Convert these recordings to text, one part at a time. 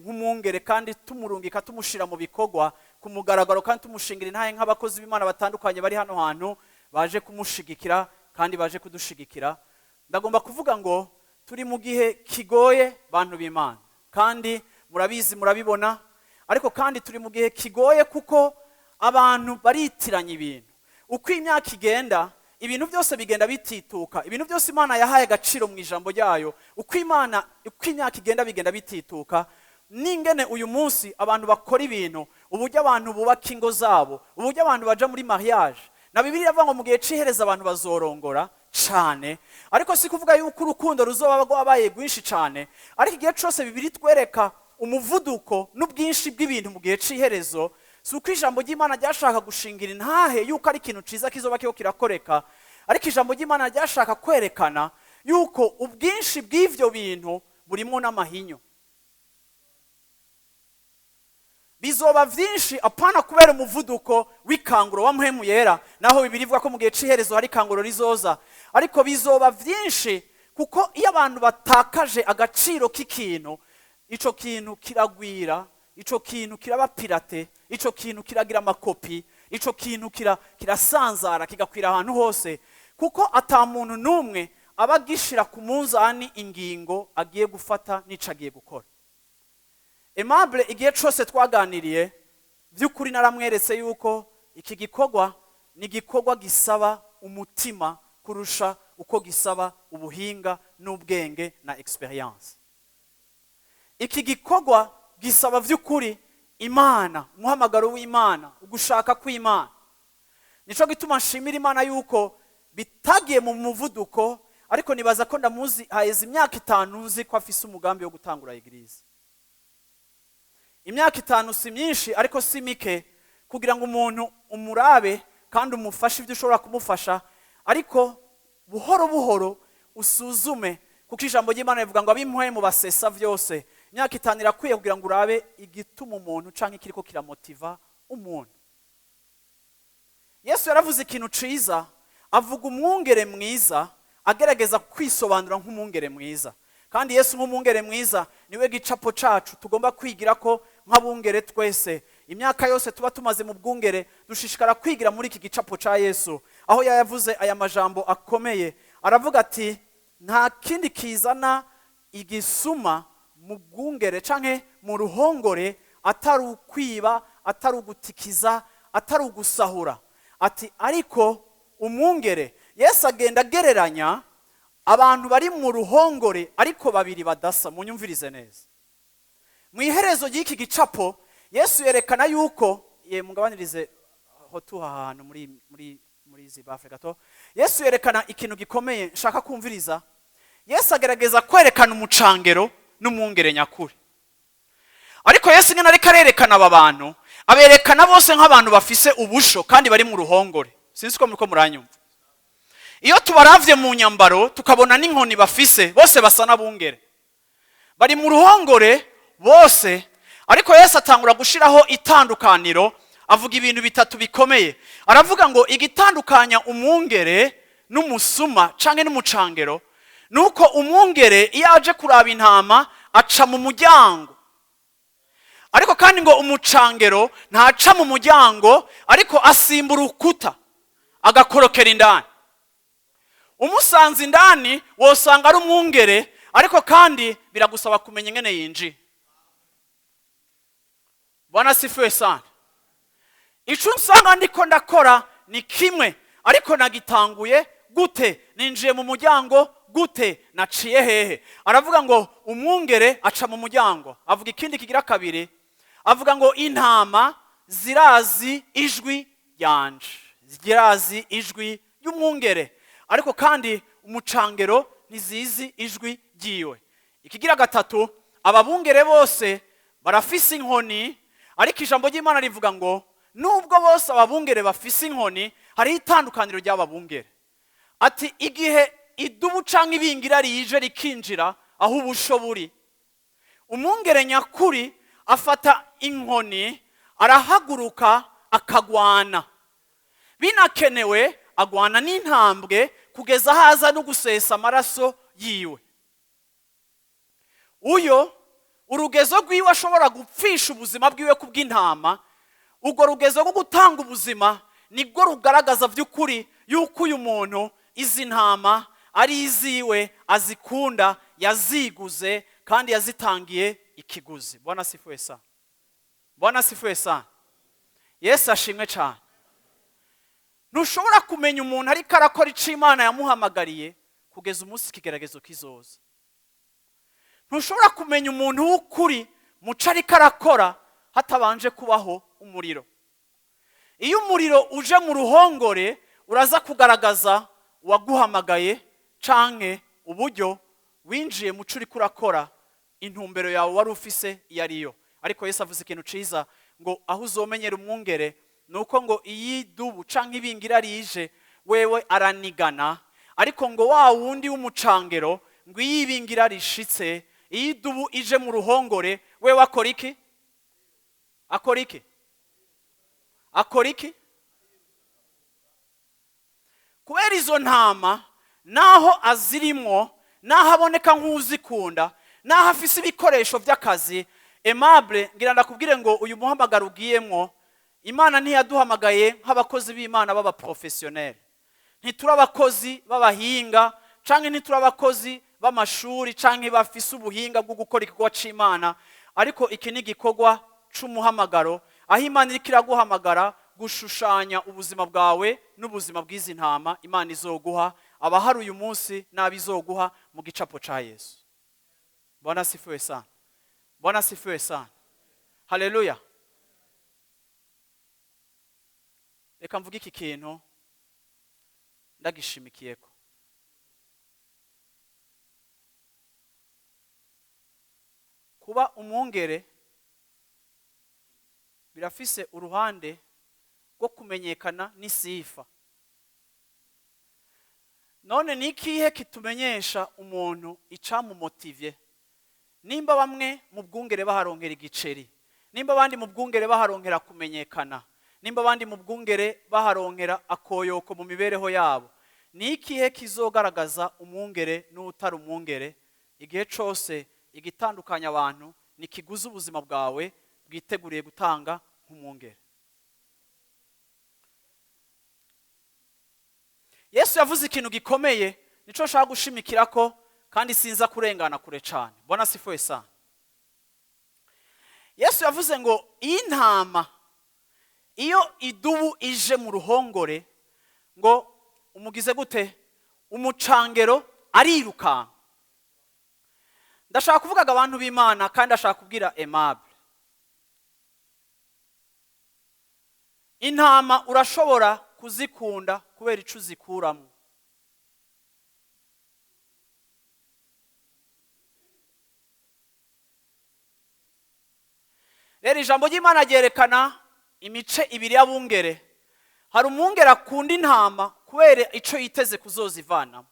Nk'umwungere kandi tumurungika, tumushira mu bikorwa ku mugaragaro, kandi tumushingira intahe nk'abakozi b'Imana batandukanye bari hano hantu baje kumushigikira kandi baje kudushigikira. Ndagomba kuvuga ngo turi mu gihe kigoye, bantu b'Imana, kandi murabizi, murabibona. Ariko kandi turi mu gihe kigoye kuko abantu baritiranya ibintu. Uko imyaka igenda, ibintu byose bigenda bitituka. Ibintu byose Imana yahaye agaciro mu ijambo ryayo, uko imyaka igenda bigenda bitituka. N'ingene uyu munsi abantu bakora ibintu, uburyo abantu bubaka ingo zabo, uburyo abantu baja muri mariage. Na Bibiliya iravuga ngo mu gihe c'ihereza abantu bazorongora cane, ariko si kuvuga yuko urukundo ruzoba rwabaye rwinshi cane. Ariko igihe cose Bibiliya itwereka umuvuduko n'ubwinshi bw'ibintu mu gihe c'iherezo, si uko ijambo ry'Imana ryashaka gushingira intahe yuko ari ikintu ciza kizoba kiriko kirakoreka, ariko ijambo ry'Imana ryashaka kwerekana yuko ubwinshi bw'ivyo bintu burimo n'amahinyu. Bizoba vyinshi, apana kubera umuvuduko w'ikanguro wa Mpwemu Yera, naho Bibiliya ivuga ko mu gihe c'iherezo hari ikanguro rizoza, ariko bizoba vyinshi kuko iyo abantu batakaje agaciro k'ikintu, ico kintu kiragwira, ico kintu kiraba pirate, ico kintu kiragira amakopi, ico kintu kirasanzara, kigakwira ahantu hose, kuko ata muntu n'umwe aba agishira ku munzani ingingo agiye gufata n'ico agiye gukora. Aimable, igihe cose twaganiriye, by'ukuri naramweretse yuko iki gikorwa ni igikorwa gisaba umutima kurusha uko gisaba ubuhinga n'ubwenge na experience. Iki gikorwa gisaba by'ukuri Imana, umuhamagaro w'Imana, ugushaka kw'Imana. Nico gituma nshimira Imana yuko bitagiye mu muvuduko, ariko nibaza ko ndamuzi haheze imyaka 5 nzi ko afise umugambi wo gutangura église. Imyaka 5 si myinshi, ariko si mike kugira ngo umuntu umurabe kandi umufashe ibyo ushobora kumufasha, ariko buhoro buhoro usuzume, kuko ijambo ry'Imana rivuga ngo ab'impuhwe mu basesa vyose. Imyaka 5 irakwiye kugira ngo urabe igituma umuntu canke ikiriko kiramotiva umuntu. Yesu yaravuze ikintu ciza, avuga umwungere mwiza, agerageza kwisobanura nk'umwungere mwiza. Kandi Yesu nk'umwungere mwiza niwe gicapo cacu tugomba kwigira ko nk'abungere twese. Imyaka yose tuba tumaze mu bwungere dushishikara kwigira muri iki gicapo ca Yesu, aho yavuze aya majambo akomeye. Aravuga ati nta kindi kizana igisuma mu bwungere canke mu ruhongore atari ukwiba, atari ugutikiza, atari ugusahura. Ati ariko umwungere, Yesu agenda agereranya abantu bari mu ruhongore ariko babiri badasa. Munyumvirize neza. Mu iherezo ry'iki gicapo Yesu yerekana yuko ye mugabanirize ho tuha ahantu muri Zimbabwe gato. Yesu yerekana ikintu gikomeye nshaka kumviriza. Yesu agerageza kwerekana umucangero n'umwungere nyakuri. Ariko Yesu nyine ariko arerekana aba bantu, aberekana bose nk'abantu bafise ubusho kandi bari mu ruhongore. Sinzi ko muriko muranyumva. Iyo tubaravye mu nyambaro tukabona n'inkoni bafise, bose basa n'abungere, bari mu ruhongore bose. Ariko Yesu atangura gushiraho itandukaniro, avuga ibintu bitatu bikomeye. Aravuga ngo igitandukanya umwungere n'umusuma canke n'umucangero nuko umwungere iyo aje kuraba intama aca mu muryango, ariko kandi ngo umucangero ntaca mu muryango, ariko asimbura urukuta agakorokera indani. Umusanze indani wosanga ari umwungere, ariko kandi biragusaba kumenya ingene yinjiye. Bwana sifiwe sana. Ico nsanga ndiko ndakora ni kimwe, ariko nagitanguye gute? Ninjiye mu muryango gute? Naciye hehe? Aravuga ngo umwungere aca mu muryango. Avuga ikindi kigira kabiri, avuga ngo intama zirazi ijwi ryanje, zirazi ijwi ry'umwungere, ariko kandi umucangero ntizizi ijwi ryiwe. Ikigira gatatu, ababungere bose barafise inkoni, ariko ijambo ry'Imana rivuga ngo nubwo bose ababungere bafise inkoni, hariho itandukaniro ry'ababungere. Ati igihe idubu canke ibingira rije rikinjira aho ubusho buri, umwungere nyakuri afata inkoni, arahaguruka akagwana, binakenewe agwana n'intambwe kugeza aho aza no gusesa amaraso yiwe. Uyo Urugezo rwiwe ashobora gupfisha ubuzima bwiwe kubw'intama, urwo rugezo rwo gutanga ubuzima nibwo rugaragaza by'ukuri yuko uyu muntu izi ntama ari iziwe, azikunda, yaziguze kandi yazitangiye ikiguzi. Bwana asifiwe sana. Bwana asifiwe sana. Yesu ashimwe cyane. Ntushobora kumenya umuntu ariko arakora icyo Imana yamuhamagariye kugeza umunsi ikigeragezo kizoza. Ntushobora kumenya umuntu w'ukuri muco ariko arakora hatabanje kubaho umuriro. Iyo umuriro uje mu ruhongore uraza kugaragaza uwaguhamagaye canke uburyo winjiye muco uriko urakora, intumbero yawe wari ufise iyo ariyo. Ariko Yesu avuze ikintu ciza ngo aho uzomenyera umwungere nuko ngo iyi dubu canke ibingira rije wewe aranigana, ariko ngo wa wundi w'umucangero ngo iyi ibingira rishitse, iyi dubu ije mu ruhongore, wewe akora iki? Akora iki? Akora iki? Kubera izo ntama naho azirimwo, naho aboneka nk'uzikunda, naho afise ibikoresho by'akazi. Aimable, ngira ndakubwire ngo uyu muhamagaro ugiyemwo, Imana ntiyaduhamagaye nk'abakozi b'Imana b'abaprofessionnel. Ntituri abakozi b'abahinga canke ntituri abakozi b'amashuri canke bafise ubuhinga bwo gukora igikorwa c'Imana, ariko iki ni igikorwa c'umuhamagaro aho Imana iriko iraguhamagara gushushanya ubuzima bwawe n'ubuzima bw'izi ntama Imana izoguha, abahari uyu munsi n'abizoguha mu gicapo ca Yesu. Bwana asifiwe sana. Bwana asifiwe sana. Haleluya. Reka mvuge iki kintu ndagishimikiyeko. Kuba umwungere birafise uruhande rwo kumenyekana n'isifa. None ni ikihe kitumenyesha umuntu icamumotivye? Nimba bamwe mu bwungere baharonkera igiceri, nimba abandi mu bwungere baharonkera kumenyekana, nimba abandi mu bwungere baharonkera akoyoko mu mibereho yabo, ni ikihe kizogaragaza umwungere n'utari umwungere? Igihe cose igitandukanya abantu ni kiguze ubuzima bwawe bwiteguriye gutanga nk'umwungere. Yesu yavuze ikintu gikomeye, nico nshaka gushimikirako kandi sinza kurengana kure cyane. Bwana asifiwe sana. Yesu yavuze ngo intama iyo idubu ije mu ruhongore ngo umugize gute? Umucangero ariruka. Ndashaka kuvuga abantu b'Imana kandi ndashaka kubwira Aimable. Intama urashobora kuzikunda kubera ico uzikuramo. Rero ijambo ry'Imana ryerekana imice ibiri y'abungere. Hari umwungere akunda intama kubera ico yiteze kuzozivanamo,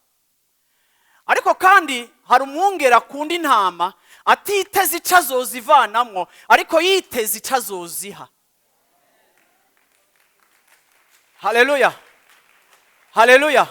ariko kandi hari umwungere akunda intama atiteze ico azozivanamwo, ariko yiteze ico azoziha. Haleluya, haleluya.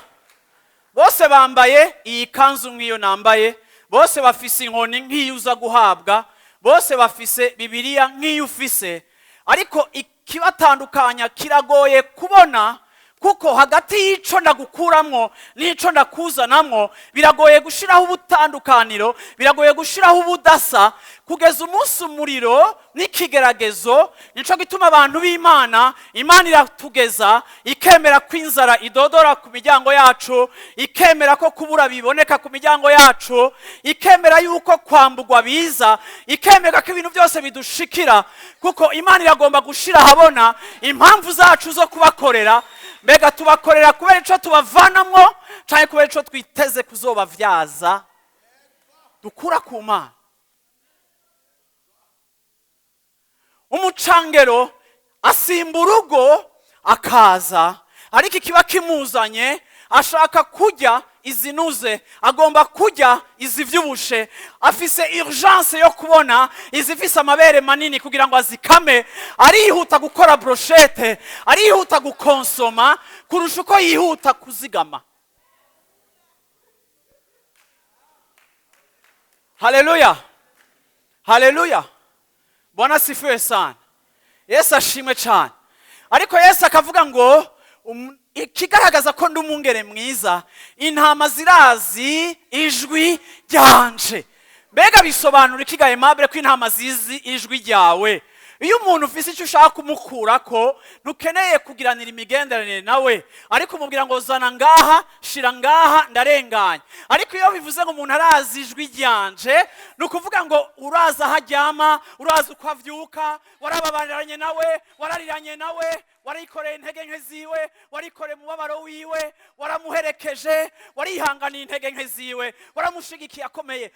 Bose bambaye iyi kanzu nk'iyo nambaye, bose bafise inkoni nk'iyo uza guhabwa, bose bafise Bibiliya nk'iyo ufise, ariko ikibatandukanya kiragoye kubona, kuko hagati y'ico ndagukuramwo n'ico ndakuzanamwo biragoye gushiraho ubutandukaniro, biragoye gushiraho ubudasa kugeza umunsi umuriro n'ikigeragezo. Nico gituma abantu b'Imana, Imana iratugeza ikemera ko inzara idodora ku miryango yacu, ikemera ko kubura biboneka ku miryango yacu, ikemera yuko kwambugwa biza, ikemera ko ibintu byose bidushikira, kuko Imana iragomba gushira ahabona impamvu zacu zo kubakorera. Mbega tubakorera kubera ico tubavanamwo canke kubera ico twiteze kuzobavyaza dukura ku Mana? Umucangero asimba urugo akaza, ariko ikiba kimuzanye ashaka kurya izinuze, agomba kurya izivyibushe, afise urgence yo kubona izifise amabere manini kugira ngo azikame. Arihuta gukora brochette, arihuta gukonsoma kurusha uko yihuta kuzigama. Haleluya, Haleluya! Bwana asifiwe sana! Yesu ashimwe cyane. Ariko Yesu akavuga ngo ikigaragaza ko ndi umwungere mwiza, intama zirazi ijwi ryanje. Mbega bisobanura iki ga, Aimable, ko intama zizi ijwi ryawe? Iyo umuntu ufise icyo ushaka kumukurako, ntukeneye kugiranira imigenderanire nawe, ariko umubwira ngo zana ngaha, shira ngaha, ndarenganya. Ariko iyo bivuze ngo umuntu arazi ijwi ryanje, ni ukuvuga ngo urazi aho aryama, urazi uko avyuka, warababaranye nawe, warariranye nawe, warikoreye intege nke ziwe, warikoreye umubabaro wiwe, waramuherekeje, warihanganiye intege nke ziwe, waramushigikiye akomeye.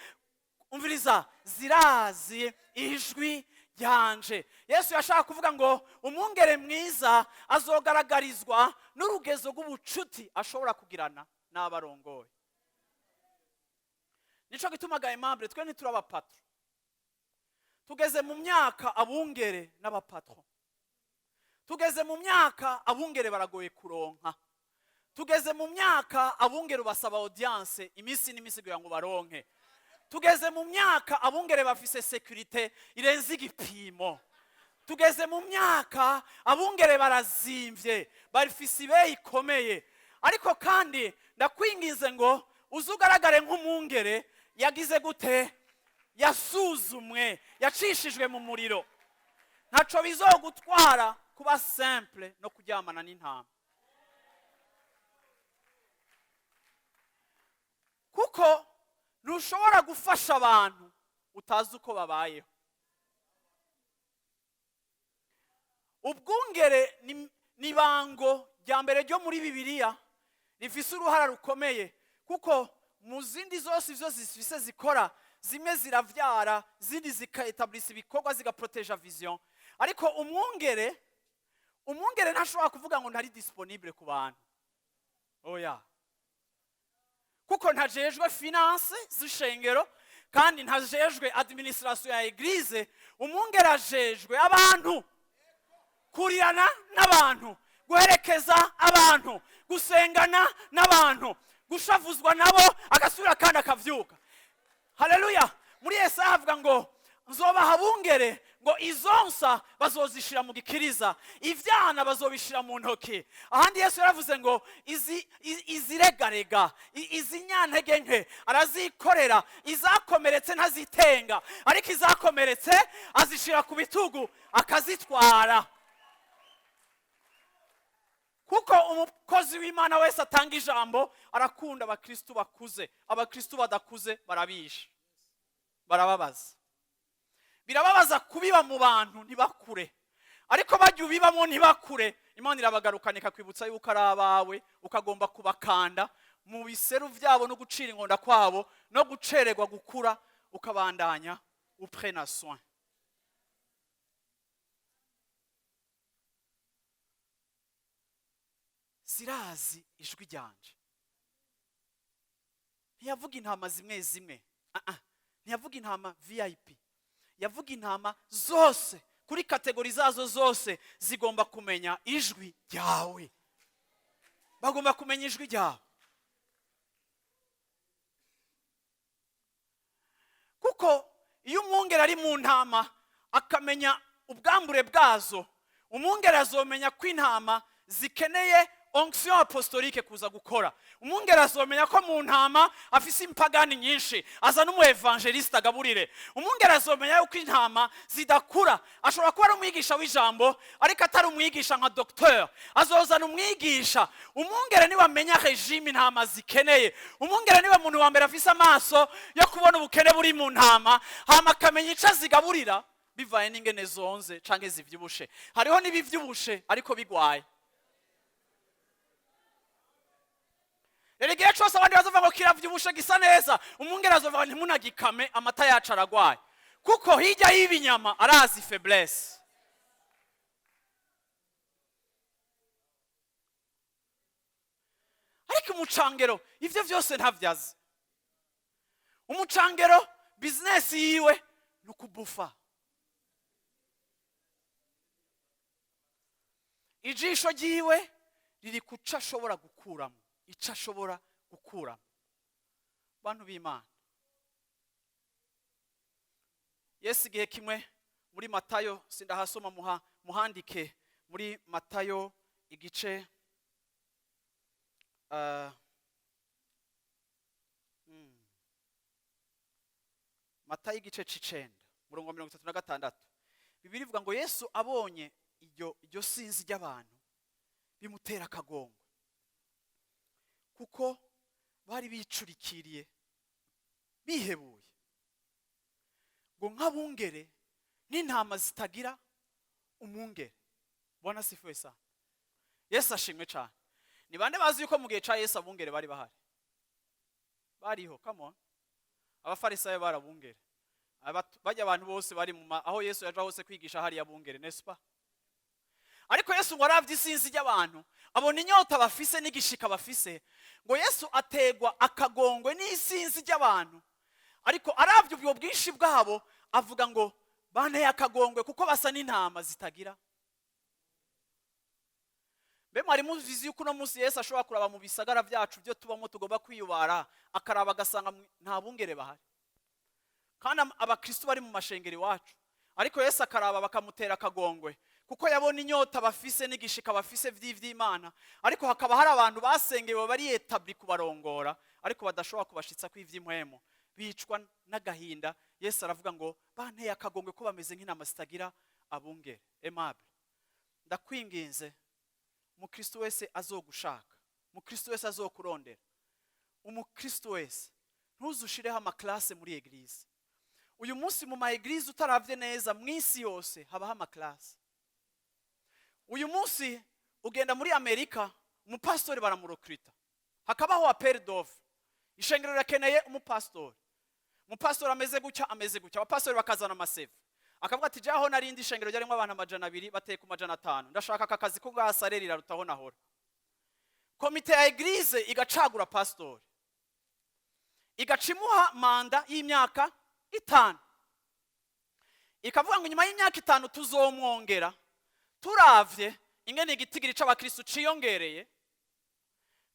Umviriza, zirazi ijwi ryanje. Yesu yashaka kuvuga ngo umwungere mwiza azogaragarizwa n'urugezo rw'ubucuti ashobora kugirana n'abarongoye. Nico gituma ga, Aimable, twe ntiturabapatro. Tugeze mu myaka abungere n'abapatro, tugeze mu myaka abungere baragoye kuronka, tugeze mu myaka abungere basaba audience iminsi n'iminsi kugira ngo baronke, tugeze mu myaka abungere bafise sécurité irenze igipimo, tugeze mu myaka abungere barazimvye, bafise ibeyi ikomeye. Ariko kandi ndakwinginze ngo uze ugaragare nk'umwungere yagize gute? Yasuzumwe, yacishijwe mu muriro. Ntaco bizogutwara kuba simple no kuryamana n'intama, kuko ntushobora gufasha abantu utazi uko babayeho. Ubwungere ni bango rya mbere ryo muri Bibiliya rifise uruhara rukomeye, kuko mu zindi zose ivyo zifise zikora, zimwe ziravyara, zindi zikaetablisa ibikorwa, zigaproteja vision. Ariko umwungere ntashobora kuvuga ngo ntari disponible ku bantu, oya, kuko ntajejwe finance z'ishengero kandi ntajejwe administration ya église. Umwungere ajejwe abantu, kurirana n'abantu, guherekeza abantu, gusengana n'abantu, gushavuzwa nabo agasubira kandi akavyuka. Haleluya! Muri Yesaya havuga ngo nzobaha abungere, ngo izonsa bazozishira mu gikiriza, ivyana bazobishira mu ntoki. Ahandi Yesu yaravuze ngo iziregarega, izi nyantege nke arazikorera, izakomeretse ntazitenga, ariko izakomeretse azishira ku bitugu akazitwara. Kuko umukozi w'Imana wese atanga ijambo arakunda abakristu bakuze. Abakristu badakuze barabisha, barababaza. Birababaza kubiba mu bantu ntibakure, ariko bajya ubibamo ntibakure, Imana irabagarukana ikakwibutsa yuko ari abawe, ukagomba kubakanda mu biseru byabo no gucira inkonda kwabo no gucererwa gukura, ukabandanya uprena soin. Zirazi ijwi ryanje. Ntiyavuga intama zimwe zimwe. Ah, ah. Ntiyavuga intama VIP, yavuga intama zose, kuri catégories zazo zose zigomba kumenya ijwi ryawe, bagomba kumenya ijwi ryawe. Kuko iyo umwungeri ari mu ntama akamenya ubwambure bwazo, umwungeri azomenya ko intama zikeneye onction apostolique kuza gukora. Umwungeri azomenya ko mu ntama afise impagani nyinshi, aza n'umu évangéliste agaburire. Umwungeri azomenya yuko intama zidakura, ashobora kuba ari umwigisha w'ijambo ariko atari umwigisha nka docteur, azozana umwigisha. Umwungere niwe amenya régime intama zikeneye. Umwungere niwe muntu wa mbere afise amaso yo kubona ubukene buri mu ntama, hama akamenya ico azigaburira bivaye n'ingene zonze canke zivyibushe. Hariho n'ibivyibushe ariko bigwaye. Rero igihe cyose abandi bazovuga ngo kiravyibushe, gisa neza, umwungere azovuga ntimunagikame, amata yacu aragwaye, kuko hirya y'ibinyama arazi faiblesse. Ariko umucangero ivyo vyose ntavyazi. Umucangero business yiwe ni ukubufa. Ijisho ryiwe riri kuca ashobora gukuramo, ico ashobora gukuramo. Bantu b'Imana, Yesu igihe kimwe muri Matayo, sindahasoma, muha muhandike muri Matayo igice Matayo igice c'9, murongo wa 36, Bibiliya ivuga ngo Yesu abonye iryo sinzi ry'abantu, bimutera akagongwe, kuko bari bicurikiriye, bihebuye, ngo nk'abungere n'intama zitagira umwungere. Bwana asifiwe sana. Yesu ashimwe cyane. Ni bande bazi yuko mu gihe cya Yesu abungere bari bahari? Bariho. Come on, Abafarisayo barabungere. Bajya abantu bose bari mu aho Yesu yaja hose kwigisha hari abungere, n'est-ce pas? Ariko Yesu ngo aravye isinzi ry'abantu, abona inyota bafise n'igishika bafise, ngo Yesu ategwa akagongwe n'isinzi ry'abantu. Ariko aravye ubwo bwinshi bwabo, avuga ngo banteye akagongwe kuko basa n'intama zitagira. Mbe mwari mubizi yuko uno munsi Yesu ashobora kuraba mu bisagara byacu byo tubamo, tugomba kwiyubara, akaraba agasanga nta bungere bahari, kandi abakristo bari mu mashengero iwacu? Ariko Yesu akaraba bakamutera akagongwe, kuko yabona inyota bafise n'igishika bafise vy'ivy'Imana, ariko hakaba hari abantu basengewe, bari établis kubarongora, ariko badashobora kubashitsa kw'ivy'impwemu, bicwa n'agahinda. Yesu aravuga ngo banteye akagongwe ko bameze nk'intama zitagira abungere. Aimable, ndakwinginze, umukristo wese azogushaka, umukristo wese azokurondera, umukristo wese, ntuzushireho ama classes muri église. Uyu munsi mu ma églises, utaravye neza, mu isi yose habaho ama classes. Uyu munsi ugenda muri Amerika, umupasitori baramurecruta, hakabaho appel d'offres: ishengero rirakeneye umupasitori, umupasitori ameze gutya, ameze gutya. Abapasitori bakazana ama CV, akavuga ati: "Jaho narindi ishengero ryarimo abantu 200, bateye ku 500, ndashaka aka kazi ko bwa salaire irarutaho nahora." Komite ya église igacagura pasitori, igaca imuha mandat y'imyaka 5, ikavuga ngo nyuma y'imyaka 5 tuzomwongera turavye ingene igitigiri c'abakristu ciyongereye,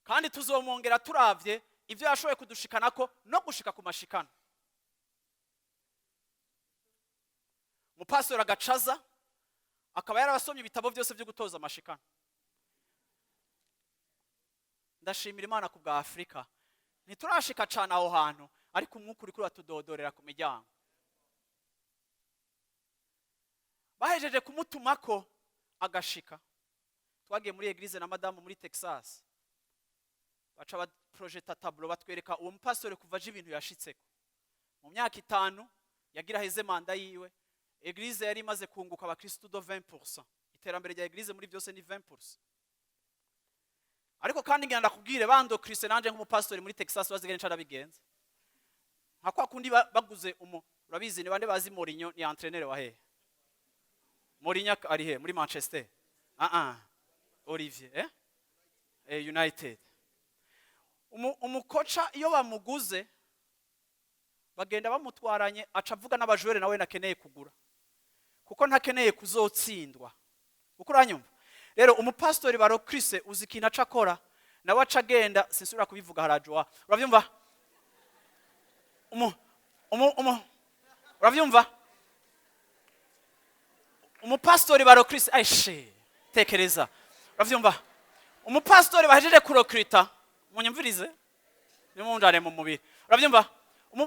kandi tuzomwongera turavye ibyo yashoboye kudushikanako no gushika ku mashikano. Umupasitori agacaza akaba yarabasomye ibitabo byose byo gutoza amashikano. Ndashimira Imana ku bwa Afurika, ntiturashika cane aho hantu, ariko umwuka uriko uratudodorera ku miryango. Bahejeje kumutumako, agashika. Twagiye muri église na madamu muri Texas, baca baprojeta tableau, batwereka uwo mupasitori kuva aje ibintu yashitseko mu myaka 5 yagira heze mandat yiwe. Église yari imaze kunguka abakristu de 20%. Iterambere rya église muri byose ni 20%. Ariko kandi ngenda ndakubwire, bandecruté nanje nk'umupasitori muri Texas, bazigere nca ndabigenza nka kwa kundi baguze umu, urabizi, ni bande bazi Mourinho? Ni entraîneur wa hehe? Mourinho ari he? Muri Manchester? Ah ah, Olivier, United. Umukoca iyo bamuguze, bagenda bamutwaranye, aca avuga n'aba joueurs nawe nakeneye kugura, kuko ntakeneye kuzotsindwa. Kuko uranyumva rero, umupasitori barecruse, uzi ikintu aca akora? Nawe aca agenda, sinsubira kubivuga, harajuwa, urabyumva? umu umu umu urabyumva? Umupasitori barecruse, ayishe, tekereza, urabyumva? Umupasitori bahejeje kurecruta, munyumvirize, nimunjane mu mubiri, urabyumva?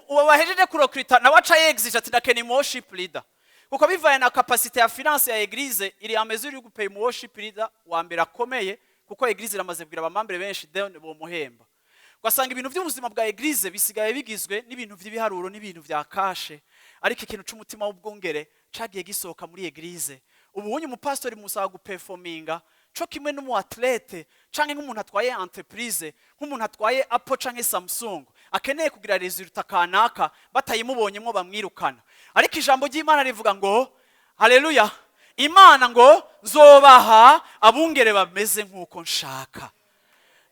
Uwo bahejeje kurecruta nawe aca yexige ati: "Ndakeneye umu worship leader," kuko bivaye na capacité ya finance ya église, iri en mesure yo gupaya umu worship leader wa mbere akomeye, kuko église iramaze kugira aba membres benshi, then bomuhemba. Ugasanga ibintu by'ubuzima bwa église bisigaye bigizwe n'ibintu by'ibiharuro n'ibintu bya cash, ariko ikintu c'umutima w'ubwungere cagiye gisohoka muri église. Ubu unye umupasitori musaba guperforminga co kimwe n'umu athlète, canke nk'umuntu atwaye entreprise, nk'umuntu atwaye Apple canke Samsung, akeneye kugira résultat kanaka, batayimubonyemwo bamwirukana. Ariko ijambo ry'Imana rivuga ngo, haleluya, Imana ngo: "Nzobaha abungere bameze nk'uko nshaka."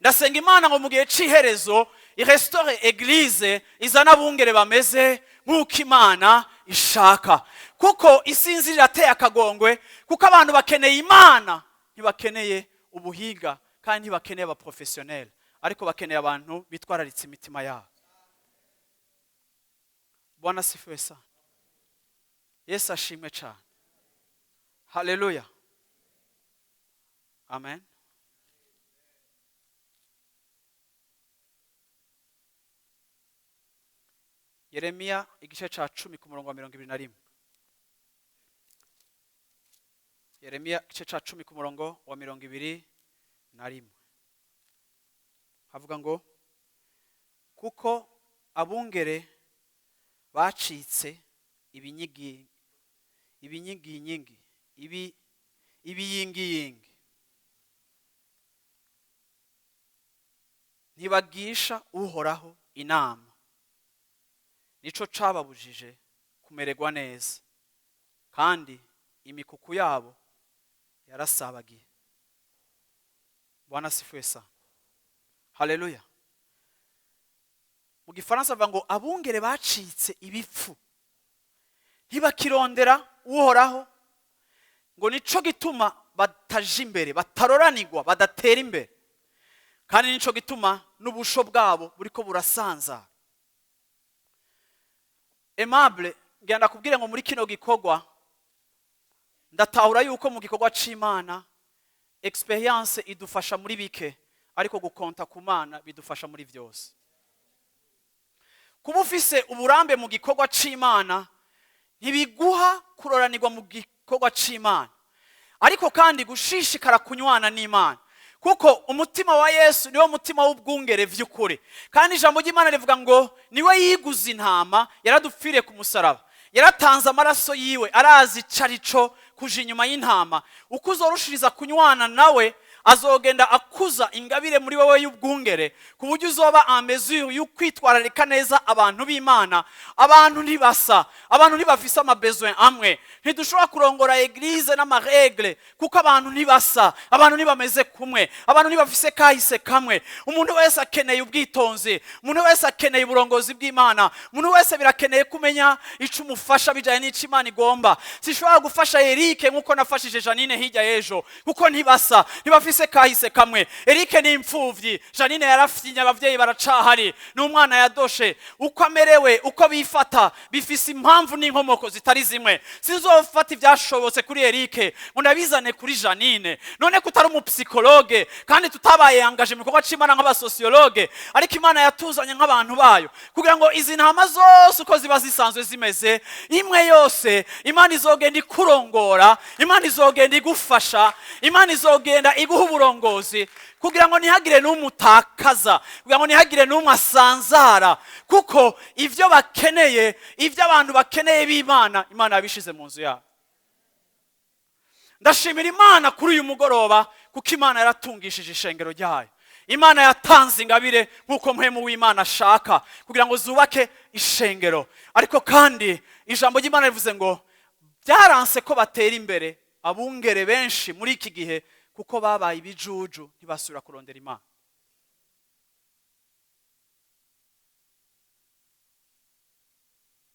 Ndasenga Imana ngo mu gihe c'iherezo irestaure église, izana abungere bameze nk'uko Imana ishaka, kuko isinzi rirateye akagongwe, kuko abantu bakeneye Imana, ntibakeneye ubuhiga, kandi ntibakeneye aba professionnels, ariko bakeneye abantu bitwararitse imitima yabo. Bwana asifiwe sana. Yesu ashimwe cyane. Haleluya, amen. Yeremiya igice ca 10 ku murongo wa 21. Yeremiya igice ca 10 ku murongo wa 21 havuga ngo: "Kuko abungere bacitse ibinyigi ibinyiginyingi ibi ibiyingiyingi, ntibagisha Uhoraho inama, nico cababujije kumererwa neza, kandi imikuku yabo yarasabagiye." Bwana asifiwe sana. Haleluya. Mu Gifaransa bavuga ngo abungere bacitse ibipfu, ntibakirondera Uhoraho, ngo nico gituma bataja imbere, bataroranirwa, badatera imbere, kandi nico gituma n'ubusho bwabo buriko burasanzara. Aimable, ngenda kubwire ngo muri kino gikorwa ndatahura yuko mu gikorwa c'Imana expérience idufasha muri bike, ariko gukonta ku Mana bidufasha muri byose. Kuba ufise uburambe mu gikorwa c'Imana ntibiguha kuroranirwa mu gikorwa c'Imana, ariko kandi gushishikara kunywana n'Imana, kuko umutima wa Yesu niwo mutima w'ubwungere vy'ukuri. Kandi ijambo ry'Imana rivuga ngo niwe yiguze intama, yaradupfiriye ku musaraba, yaratanze amaraso yiwe, arazi ico arico kuja inyuma y'intama. Uko uzorushiriza kunywana nawe, azogenda akuza ingabire muri wowe y'ubwungere, ku buryo uzoba en mesure y'ukwitwararika neza abantu b'Imana. Abantu ntibasa, abantu ntibafise ama besoin amwe. Ntidushobora kurongora église n'ama règles, kuko abantu ntibasa, abantu ntibameze kumwe, abantu ntibafise kahise kamwe. Umuntu wese akeneye ubwitonzi, umuntu wese akeneye uburongozi bw'Imana, umuntu wese birakeneye kumenya ico umufasha bijanye n'ico Imana igomba. Sishobora gufasha Eric nk'uko nafashije Janine hirya y'ejo, kuko ntibasa, ntibafise kahise kamwe. Eric ni imfuvyi, Janine yarafyinye, abavyeyi baracahari, ni umwana yadoshe. Uko amerewe, uko bifata, bifise impamvu n'inkomoko zitari zimwe. Sinzofata ivyashobotse kuri Eric ngo ndabizane kuri Janine. None ko utari umu psychologue, kandi tutabaye engagé mu gikorwa c'Imana nk'aba sociologue, ariko Imana yatuzanye nk'abantu bayo kugira ngo izi ntama zose uko ziba zisanzwe zimeze, imwe yose Imana izogenda ikurongora, Imana izogenda igufasha, Imana izogenda iguha uburongozi, kugira ngo ntihagire n'umwe utakaza, kugira ngo ntihagire n'umwe asanzara, kuko ivyo bakeneye, ivyo abantu bakeneye b'Imana, Imana yabishize mu nzu yabo. Ndashimira Imana kuri uyu mugoroba, kuko Imana yaratungishije ishengero ryayo. Imana yatanze ingabire nk'uko mpwemu w'Imana ashaka, kugira ngo zubake ishengero. Ariko kandi ijambo ry'Imana rivuze ngo byaranse ko batera imbere abungere benshi muri iki gihe, kuko babaye ibijuju, ntibasubira kurondera Imana.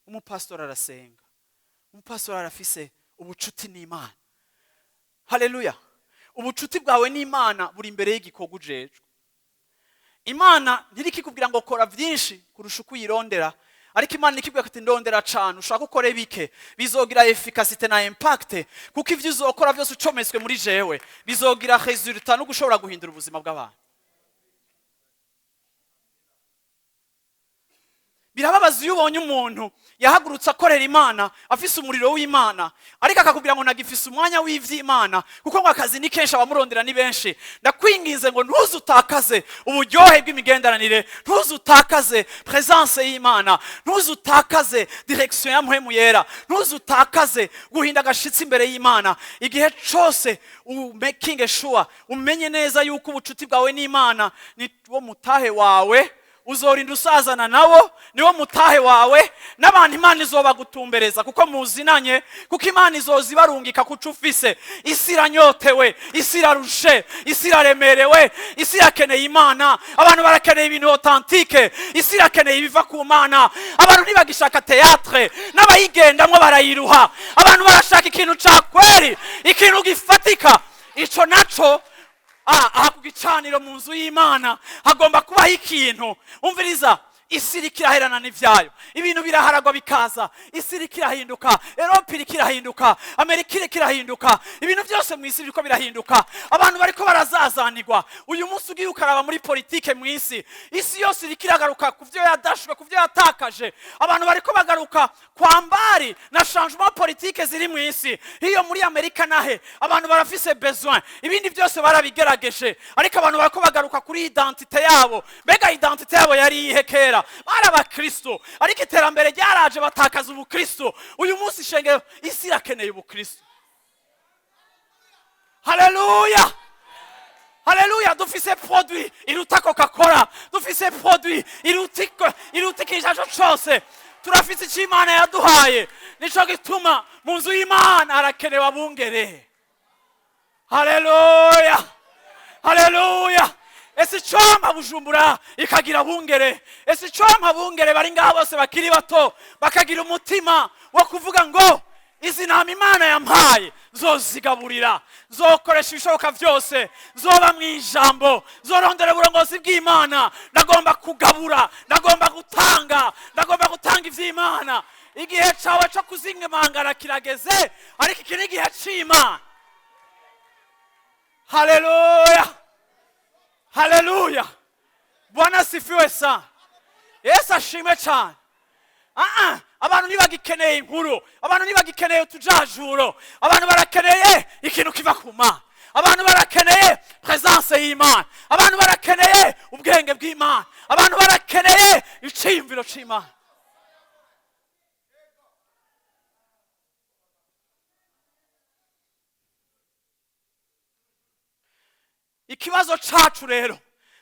Umupasitori arasenga, umupasitori arafise ubucuti n'Imana. Haleluya. Ubucuti bwawe n'Imana buri imbere y'igikorwa ujejwe. Imana ntirikikubwira ngo kora byinshi kurusha uko uyirondera, ariko Imana ikibwira ati ndondera cane, ushaka ukore bike, bizogira efficacité na impact, kuko ivyo uzokora byose ucometswe muri jewe bizogira résultat no gushobora guhindura ubuzima bw'abantu. Birababaza iyo ubonye umuntu yahagurutse akorera Imana, afise umuriro w'Imana, ariko akakubwira ngo nagifise umwanya w'ivy'Imana, kuko ngo akazi ni kenshi, abamurondera ni benshi. Ndakwinginze ngo ntuzutakaze uburyohe bw'imigenderanire, ntuzutakaze présence y'Imana, ntuzutakaze direction ya Mpwemu Yera, ntuzutakaze guhinda agashitsi imbere y'Imana. Igihe cose making sure umenye neza yuko ubucuti bwawe n'Imana ni wo mutahe wawe, uzorinda usazana nawo, niwo mutahe wawe, n'abantu Imana izobagutumbereza kuko muzinanye, kuko Imana izoza ibarungika kuco ufise. Isi iranyotewe, isi irarushe, isi iraremerewe, isi irakeneye Imana. Abantu barakeneye ibintu authentique, isi irakeneye ibiva ku Mana. Abantu ntibagishaka théâtre, n'abayigendamwo barayiruha. Abantu barashaka ikintu ca kweri, ikintu gifatika. Ico naco aha ku gicaniro mu nzu y'Imana hagomba kubaho ikintu. Umviriza. Isi iriko iraherana n'ivyayo, ibintu biraharagwa bikaza. Isi iriko irahinduka, Erope iriko irahinduka, Amerika iriko irahinduka, ibintu byose mu isi biriko birahinduka. Abantu bariko barazazanirwa. Uyu munsi ugiye ukaraba muri politike mu isi, isi yose iriko iragaruka ku vyo yadashwe, ku vyo yatakaje. Abantu bariko bagaruka kwambari na changement politique ziri mu isi. Hiyo muri Amerika nahe abantu barafise besoin, ibindi byose barabigerageje, ariko abantu bariko bagaruka kuri identité yabo. Mbega identité yabo yari iyihe kera? Bari abakristo, ariko iterambere ryaraje, batakaza ubukristo. Uyu munsi ishengero, isi irakeneye ubukristo. Haleluya, haleluya! Dufise produit iruta Coca Cola, dufise produit iruta ikintu cose. Turafise icyo Imana yaduhaye. Nico gituma mu nzu y'Imana harakenewe abungere. Haleluya, haleluya! Ese icompa Bujumbura ikagira abungere? Ese icompa abungere bari ngaha bose bakiri bato bakagira umutima wo kuvuga ngo: "Izi ntama Imana yampaye nzozigaburira, nzokoresha ibishoboka byose, nzoba mu ijambo, nzorondera uburongozi bw'Imana, ndagomba kugabura, ndagomba gutanga, ndagomba gutanga iby'Imana"? Igihe cyawe cyo kuzimangana kirageze, ariko iki ni igihe cy'Imana. Haleluya, haleluya! Bwana asifiwe sana! Yesu ashimwe cyane! Ah, abantu ntibagikeneye inkuru, abantu ntibagikeneye utujajuro, abantu barakeneye ikintu kiva ku Mana, abantu barakeneye présence y'Imana, abantu barakeneye ubwenge bw'Imana, abantu barakeneye iciyumviro c'Imana. Ikibazo cacu rero,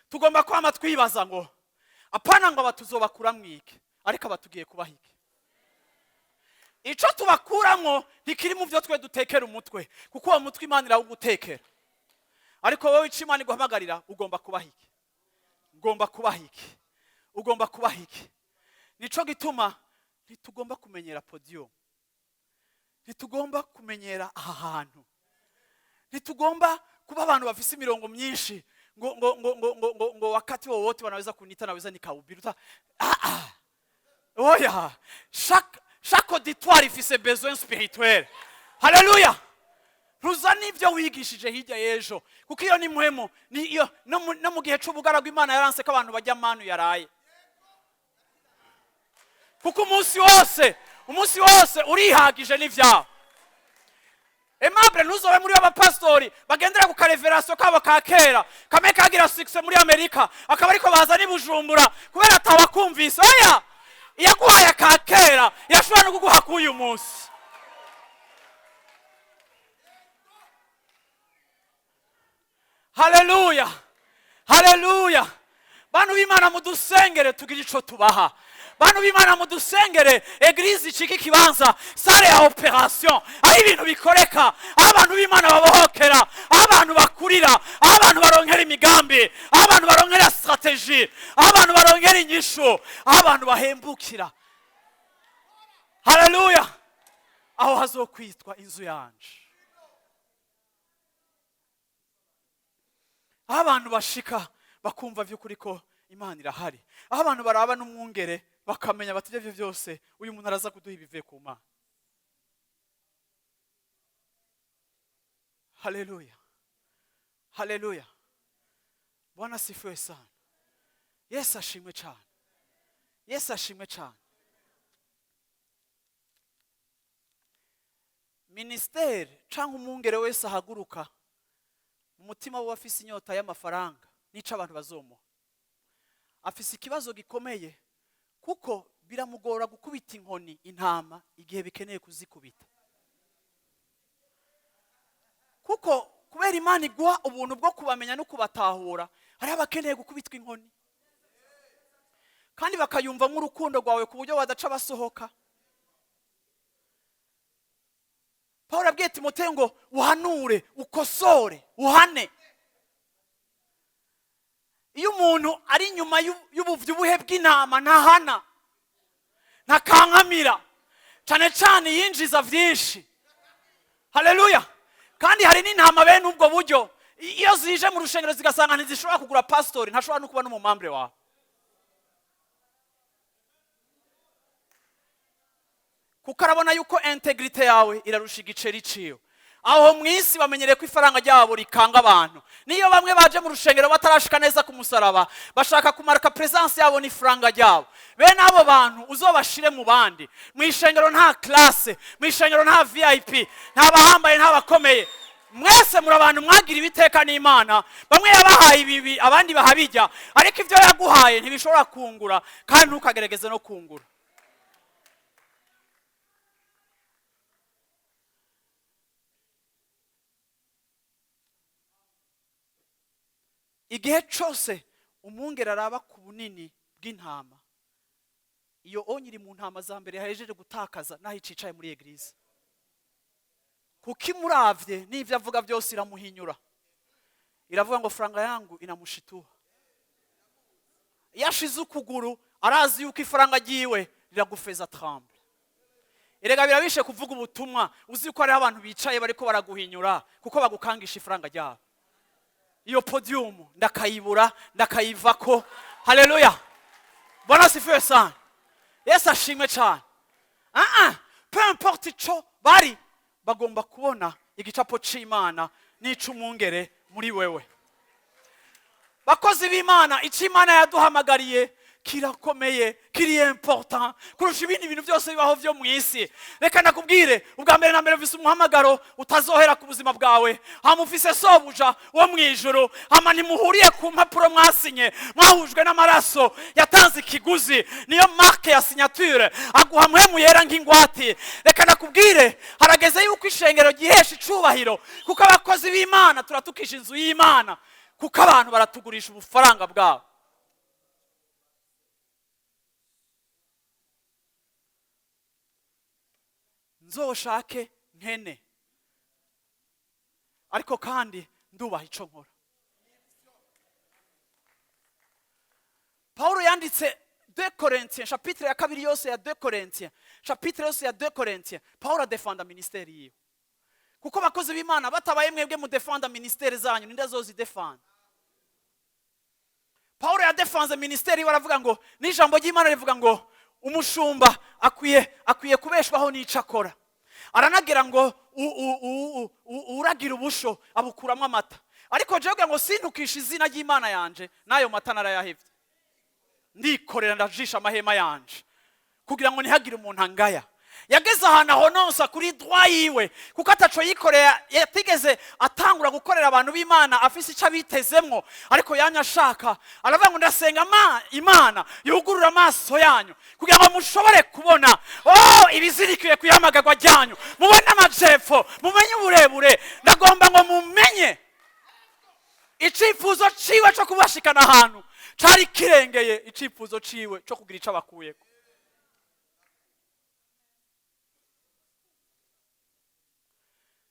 tugomba kwama twibaza ngo apana ngo aba mwiki, ariko aba tugiye kubaha iki? Ico tubakuramwo ntikiri mu byo twe dutekera umutwe, kuko uwo mutwe Imana irawugutekera. Ariko wowe, ico Imana iguhamagarira, ugomba kubaha iki? Ugomba kubaha iki? Ugomba kubaha iki? Nico gituma ntitugomba kumenyera podium, ntitugomba kumenyera aha hantu, ntitugomba kuba abantu bafise imirongo myinshi ngo wakati wowote wanaweza kunita, naweza nikahubiri. Ah, ah. Oya, chaque auditoire ifise besoin spirituel. Haleluya! Ntuzane ibyo wigishije hirya y'ejo, kuko iyo ni muhemu ni iyo no mu gihe c'ubugaragu Imana yaranse ko abantu bajya manu yaraye, kuko umunsi wose, umunsi wose urihagije n'ivyawe. Aimable, ntuzobe muri b'abapasitori bagendera ku ka révélation kabo ka kera kamwe kagira succès muri Amerika, akaba ariko baza n'i Bujumbura kubera atawakumvise. Oya, iyaguhaye aka kera irashobora no kuguha k'uyu munsi. Haleluya, haleluya! Bantu b'Imana, mudusengere tugire ico tubaha. Bantu b'Imana, mudusengere église icika ikibanza, salle ya opération, aho ibintu bikoreka, aho abantu b'Imana babohokera, aho abantu bakurira, aho abantu baronkera imigambi, aho abantu baronkera stratégie, aho abantu baronkera inyishu, aho abantu bahembukira. Haleluya! Aho hazokwitwa inzu yanje, aho abantu bashika bakumva by'ukuri ko Imana irahari, aho abantu baraba n'umwungere bakamenya bati: "Ibyo byose uyu muntu araza kuduha ibivuye ku Mana." Haleluya, haleluya! Bwana asifiwe sana! Yesu ashimwe cyane! Yesu ashimwe cyane! Minisiteri cyangwa umwungere wese ahaguruka mu mutima we afise inyota y'amafaranga n'ico abantu bazomuha, afise ikibazo gikomeye, kuko biramugora gukubita inkoni intama igihe bikeneye kuzikubita, kuko kubera Imana iguha ubuntu bwo kubamenya no kubatahura. Hariho abakeneye gukubitwa inkoni kandi bakayumvamo urukundo rwawe ku buryo badaca basohoka. Paul abwiye Timoteyo ngo: "Uhanure, ukosore, uhane." Iyo umuntu ari inyuma y'ubuvyibuhe bw'intama, ntahana, ntakankamira cyane cyane yinjiza byinshi. Haleluya! Kandi hari n'intama bene ubwo buryo, iyo zije mu rushengero zigasanga ntizishobora kugura pasitori, ntashobora no kuba n'umu membre wawe. Kuko arabona yuko intégrité yawe irarusha igiceri ciwe. Aho mu isi bamenyereye ko ifaranga ryabo rikanga abantu. Niyo bamwe baje mu rushengero batarashika neza ku musaraba, bashaka kumarika présence yabo n'ifaranga ryabo. Bene abo bantu uzobashire mu bandi. Mu ishengero nta classe, mu ishengero nta VIP, nta bahambaye, nta bakomeye. Mwese muri abantu mwagira ibiteka n'Imana. Bamwe yabahaye ibibi, abandi bahabijya, ariko ibyo yaguhaye ntibishobora kungura, kandi ntukagerageze no kungura. Igihe cyose umwungeri araba ku bunini bw'intama, iyo onye iri mu ntama za mbere yahejeje gutakaza n'aho icicaye muri église, kuko imuravye n'ibyo avuga byose iramuhinyura. Iravuga ngo "Franga yangu inamushitua." Iyo ashize ukuguru, arazi yuko ifaranga ryiwe riragufeza tremble. Erega birabishe kuvuga ubutumwa uzi ko hariho abantu bicaye bariko baraguhinyura kuko bagukangisha ifaranga ryabo. Iyo podium ndakayibura, ndakayivako. Haleluya, Bwana asifiwe sana, Yesu ashimwe cyane. Ah ah, peu importe ico bari bagomba kubona, igicapo c'Imana n'ic'umwungere muri wewe. Bakozi b'Imana, icyo Imana yaduhamagariye kirakomeye, kiri important kurusha ibindi bintu byose bibaho byo mu isi. Reka nakubwire, ubwa mbere na mbere ufise umuhamagaro utazohera ku buzima bwawe. Hama ufise sobuja wo mu ijuru. Hama ntimuhuriye ku mpapuro mwasinye, mwahujwe n'amaraso yatanze ikiguzi, niyo marque ya signature. Aguha Mpwemu Yera nk'ingwate. Reka nakubwire, harageze yuko ishengero ryihesha icubahiro, kuko abakozi b'Imana turatukisha inzu y'Imana, kuko abantu baratugurisha ubufaranga bwabo. Nzoshake nkene, ariko kandi ndubaha ico nkora. Paulo yanditse 2 Corinthiens, chapitre ya kabiri yose ya 2 Corinthiens, chapitre yose ya 2 Corinthiens, Paulo adefanda ministère yiwe. Kuko abakozi b'Imana batabaye mwebwe mudefanda ministère zanyu, ninde azozidefanda? Paulo yadefanze ministère yiwe, aravuga ngo n'ijambo ry'Imana rivuga ngo umushumba akwiye kubeshwaho n'ico akora. Aranagira ngo uragira ubusho abukuramo amata. Ariko jewe ngo sintukishe izina ry'Imana yanje, n'ayo mata narayahevye, ndikorera, ndajisha amahema yanje kugira ngo ntihagire umuntu angaya. Yageze ahantu ahononsa kuri droit yiwe, kuko ataco yikoreye, yatigeze atangura gukorera abantu b'Imana afise icyo abitezemwo, ariko yamye ashaka. Aravuga ngo ndasenga Imana yugurura amaso yanyu kugira ngo mushobore kubona, oh, ibizirikiye ku ihamagarwa ryanyu, mubone amajepfo, mumenye uburebure. Ndagomba ngo mumenye icifuzo ciwe co kubashikana ahantu cari kirengeye icifuzo ciwe co kugira ico abakuyeko.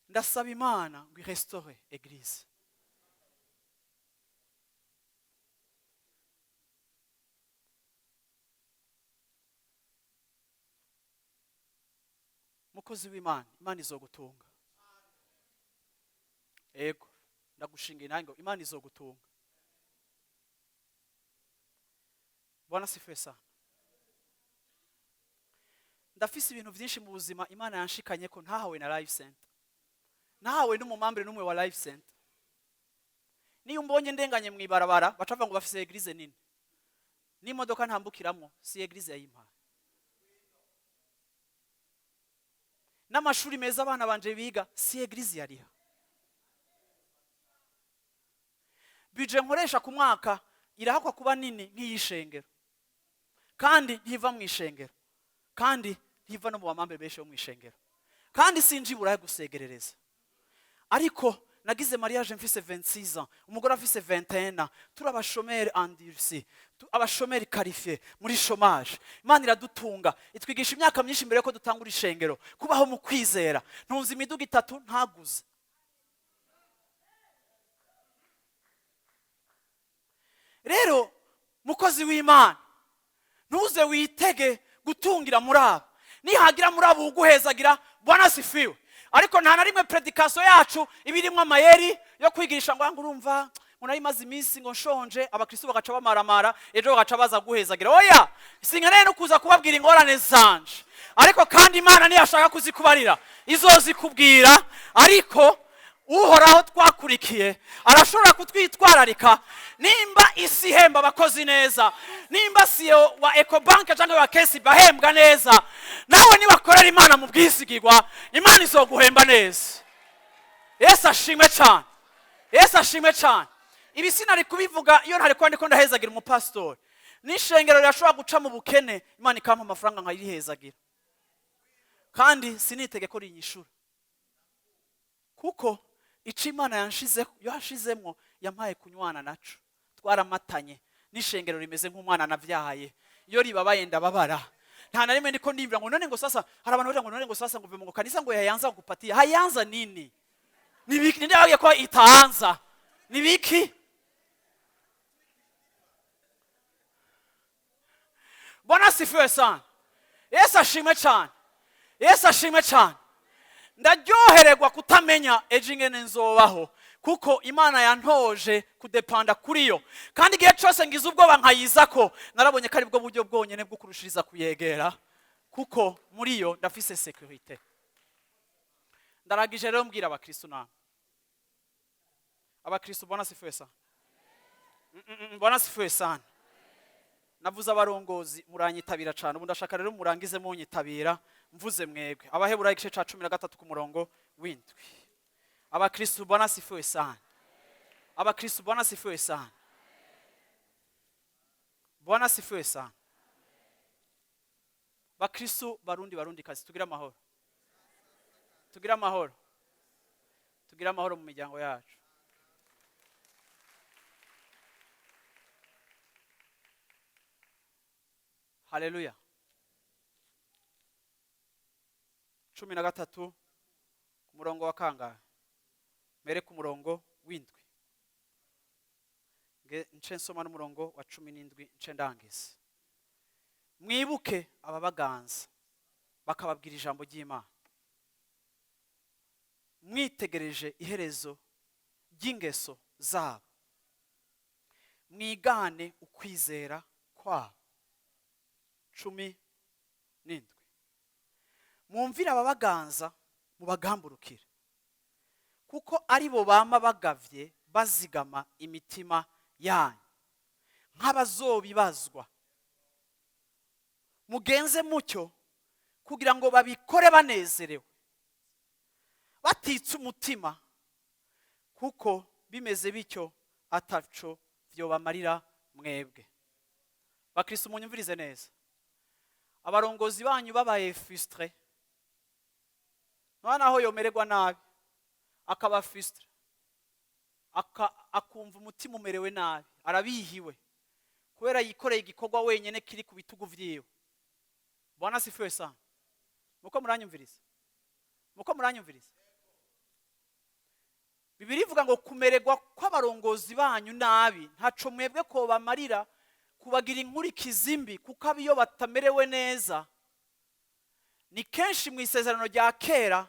Ndasaba Imana ngo irestaure église. Mukozi w'Imana, Imana izogutunga. Ego, ndagushinga intange ngo Imana izogutunga. Bwana asifiwe sana. Ndafise ibintu byinshi mu buzima Imana yanshikanye ko ntahawe na Life Center, ntahawe n'umumembre n'umwe wa Life Center. Niyo umbonye ndenganye mu ibarabara, baca bavuga ngo bafise église nini. N'imodoka ntambukiramwo si église yayimpaye, n'amashuri meza abana banje biga si église yariha. Budget nkoresha ku mwaka irahakwa kuba nini nk'iy'ishengero, kandi ntiva mu ishengero, kandi ntiva no mu bamembre benshi bo mu ishengero, kandi sinjiburahe gusegerereza. Ariko nagize mariage mfise 26 ans, umugore afise 21 ans, turi abachômeurs endurcis, abachômeurs qualifiés, muri chômage. Imana iradutunga, itwigisha imyaka myinshi mbere yuko dutangura ishengero kubaho mu kwizera. Ntunze imiduga itatu ntaguze. Rero mukozi w'Imana, ntuze witege gutungira muri abo. Nihagira muri abo uguhezagira, Bwana asifiwe. Ariko nta na rimwe prédication yacu iba irimo amayeri yo kwigisha ngo urumva Ngo nari maze iminsi ngo nshonje, abakristo bagaca bamaramara, ejo bagaca baza guhezagira. Oya, sinkeneye no kuza kubabwira ingorane zanje, ariko kandi Imana niyashaka kuzikubarira izozikubwira. Ariko Uhoraho twakurikiye arashobora kutwitwararika. Nimba isi ihemba abakozi neza, nimba CEO wa Ecobank cyangwa wa KCB bahembwa neza, nawe nibakorera Imana mu bwizigirwa, Imana izoguhemba neza. Yesu ashimwe cyane, Yesu ashimwe cyane. Ibi sinari kubivuga iyo ntari kuba ndiko ndahezagira umupasitori. N'ishengero rirashobora guca mu bukene, Imana ikampa amafaranga nkayirihezagira, kandi sinitege ko rinyishura, kuko icyo Imana yanshizeho, yashizemwo, yampaye kunywana naco, twaramatanye. N'ishengero rimeze nk'umwana navyaye, iyo ribabaye ndababara. Nta na rimwe ndiko ndibwira ngo none ngo sasa, hari abantu bavuga ngo none ngo sasa ngo uve mu kanisa ngo yayanza kupatia hayanza nini? Nibiki? Ninde yabwiye ko itaanza? Nibiki? Bwana asifiwe sana, Yesu ashimwe cyane, Yesu ashimwe cyane. Ndaryohererwa kutamenya ejo ingene nzobaho, kuko Imana yantoje kudepanda kuri yo. Kandi igihe cyose ngize ubwoba nkayiza ko narabonye ko ari bwo buryo bwonyine bwo kurushiriza kuyegera, kuko muri yo ndafise sécurité. Ndarangije rero mbwira abakristo namwe, abakristo, Bwana asifiwe sana. Bwana asifiwe sana. Navuze abarongozi, muranyitabira cyane. Ubu ndashaka rero murangize munyitabira mvuze mwebwe. Abaheburayo igice ca 13 ku murongo w'7. Abakristo, Bwana asifiwe sana. Abakristo, Bwana asifiwe sana, Bwana asifiwe sana. Bakristo Barundi, Barundi kazi, tugire amahoro, tugire amahoro, tugire amahoro mu miryango yacu. Haleluya. 13 ku murongo wa kangahe? Mere ku murongo w'7, nge nce nsoma n'umurongo wa 17, nce ndangiza. Mwibuke ababaganza bakababwira ijambo ry'Imana, mwitegereje iherezo ry'ingeso zabo, mwigane ukwizera kwabo. 17: mwumvire ababaganza, mubagamburukire, kuko ari bo bama bagavye bazigama imitima yanyu nk'abazobibazwa. Mugenze mucyo kugira ngo babikore banezerewe, batitse umutima, kuko bimeze bityo ataco vyobamarira mwebwe. Bakristo, munyumvirize neza. Abarongozi banyu babaye frustré, none aho yomererwa nabi akaba frustré, akumva umutima umerewe nabi, arabihiwe kubera yikoreye igikorwa wenyene kiri ku bitugu vyiwe. Bwana asifiwe sana. Muko muranyumviriza? Muko muranyumviriza? Bibiliya ivuga ngo kumererwa kw'abarongozi banyu nabi ntaco mwebwe ko bamarira, kubagira inkurikizi mbi, kuko abiyo batamerewe neza. Ni kenshi mu isezerano rya kera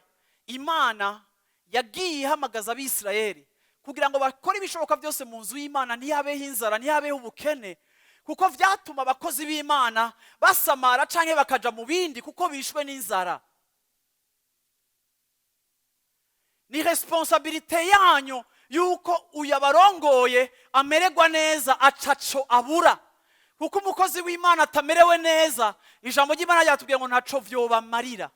Imana yagiye ihamagaza Abisirayeli kugira ngo bakore ibishoboka byose mu nzu y'Imana ntihabeho inzara, ntihabeho ubukene, kuko vyatuma abakozi b'Imana basamara canke bakaja mu bindi kuko bishwe n'inzara. Ni responsabilité yanyu yuko uyabarongoye amererwa neza, acaco abura, kuko umukozi w'Imana atamerewe neza, ijambo ry'Imana ryatubwiye ngo ntaco vyobamarira.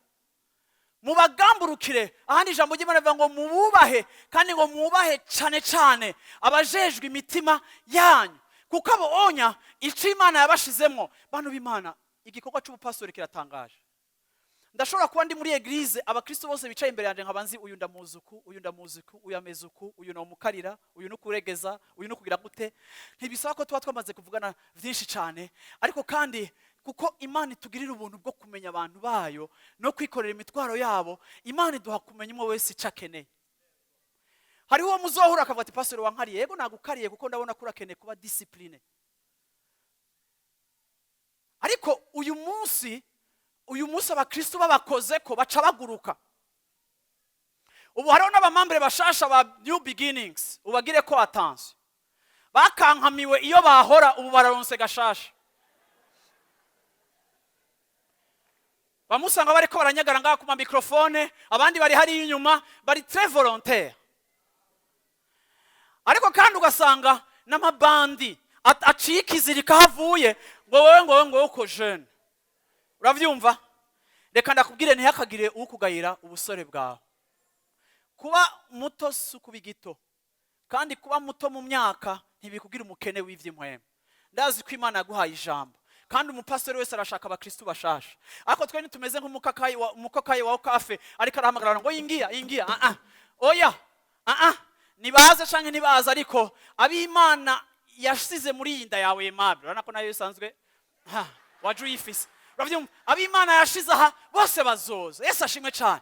Mubagamburukire. Ahandi ijambo ry'Imana rivuga ngo mububahe, kandi ngo mwubahe cane cane abajejwe imitima yanyu, kuko abo onya ico Imana yabashizemwo. Bantu b'Imana, igikorwa c'ubupastori kiratangaje. Ndashobora kuba ndi muri église, abakristo bose bicaye imbere yanje nkaba nzi uyu ndamuzi uku, uyu ndamuzi uku, uyu ameze uku, uyu nomukarira, uyu nukuregeza, uyu nukugira gute. Ntibisaba ko tuba twamaze kuvugana vyinshi cane, ariko kandi kuko Imana itugirira ubuntu bwo kumenya abantu bayo no kwikorera imitwaro yabo, Imana iduha kumenya umwe wese ico akeneye. Hariho uwo muzohura akavuga ati: "Pastor, wankariye." Yego, nagukariye kuko ndabona ko urakeneye kuba discipline. Ariko uyu munsi abakristo babakoze ko baca baguruka. Ubu hariho n'abamambere bashasha ba New Beginnings, ubagire ko attention. Bakankamiwe iyo bahora, ubu bararonse gashasha. Bamusanga bariko baranyagara ngaha ku ma microphone, abandi bari hariya inyuma, bari très volontaire. Ariko kandi ugasanga n'amabandi aciye ikizirika aho avuye, ngo wowe, ngo wowe, ngo wowe uko jeune. Uravyumva? Reka ndakubwire, ntihakagire ukugayira ubusore bwawe. Kuba muto si ukuba igito, kandi kuba muto mu myaka ntibikugira umukene w'ivy'impwemu. Ndazi ko Imana yaguhaye ijambo, kandi umupastori wese arashaka abakristu bashasha, ariko twe ntitumeze nk'umukakayi wa umukokayi wa okafe ariko arahamagara ngo ingia, ingia. Ah ah, oya, ah ah, nibaze canke ntibaze, ariko ab'Imana yashize muri iyi nda yawe Aimable, urabona ko nayo isanzwe ha waje uyifise. Uravyumva? Ab'Imana yashize aha bose bazoza. Yesu ashimwe cane.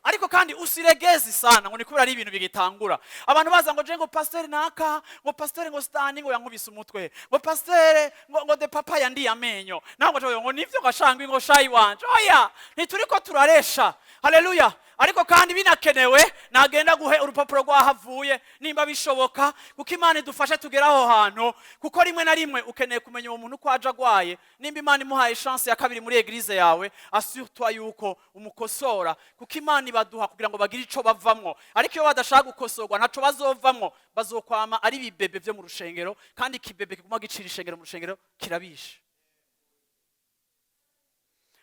Ariko kandi usiregezi sana ngo ni kubera ari ibintu bigitangura, abantu baza ngo je ngo pasteur naka, ngo pasteur ngo stani ngo yankubise umutwe, ngo pasteur ngo de papa yandiye amenyo, naho ngo ngo nivyo gashangwe ngo shayi wanje. Oya, ntituriko turaresha. Haleluya. Ariko kandi binakenewe nagenda guhe urupapuro rwahavuye nimba bishoboka, kuko Imana idufashe tugere aho hantu, kuko rimwe na rimwe ukeneye kumenya uwo muntu uko aje agwaye. Nimba Imana imuhaye chance ya kabiri muri église yawe, assure-toi yuko umukosora, kuko Imana ibaduha kugira ngo bagire ico bavamwo. Ariko iyo badashaka gukosorwa, ntaco bazovamwo, bazokwama ari ibibebe vyo mu rushengero, kandi ikibebe kiguma gicira ishengero mu rushengero kirabishe.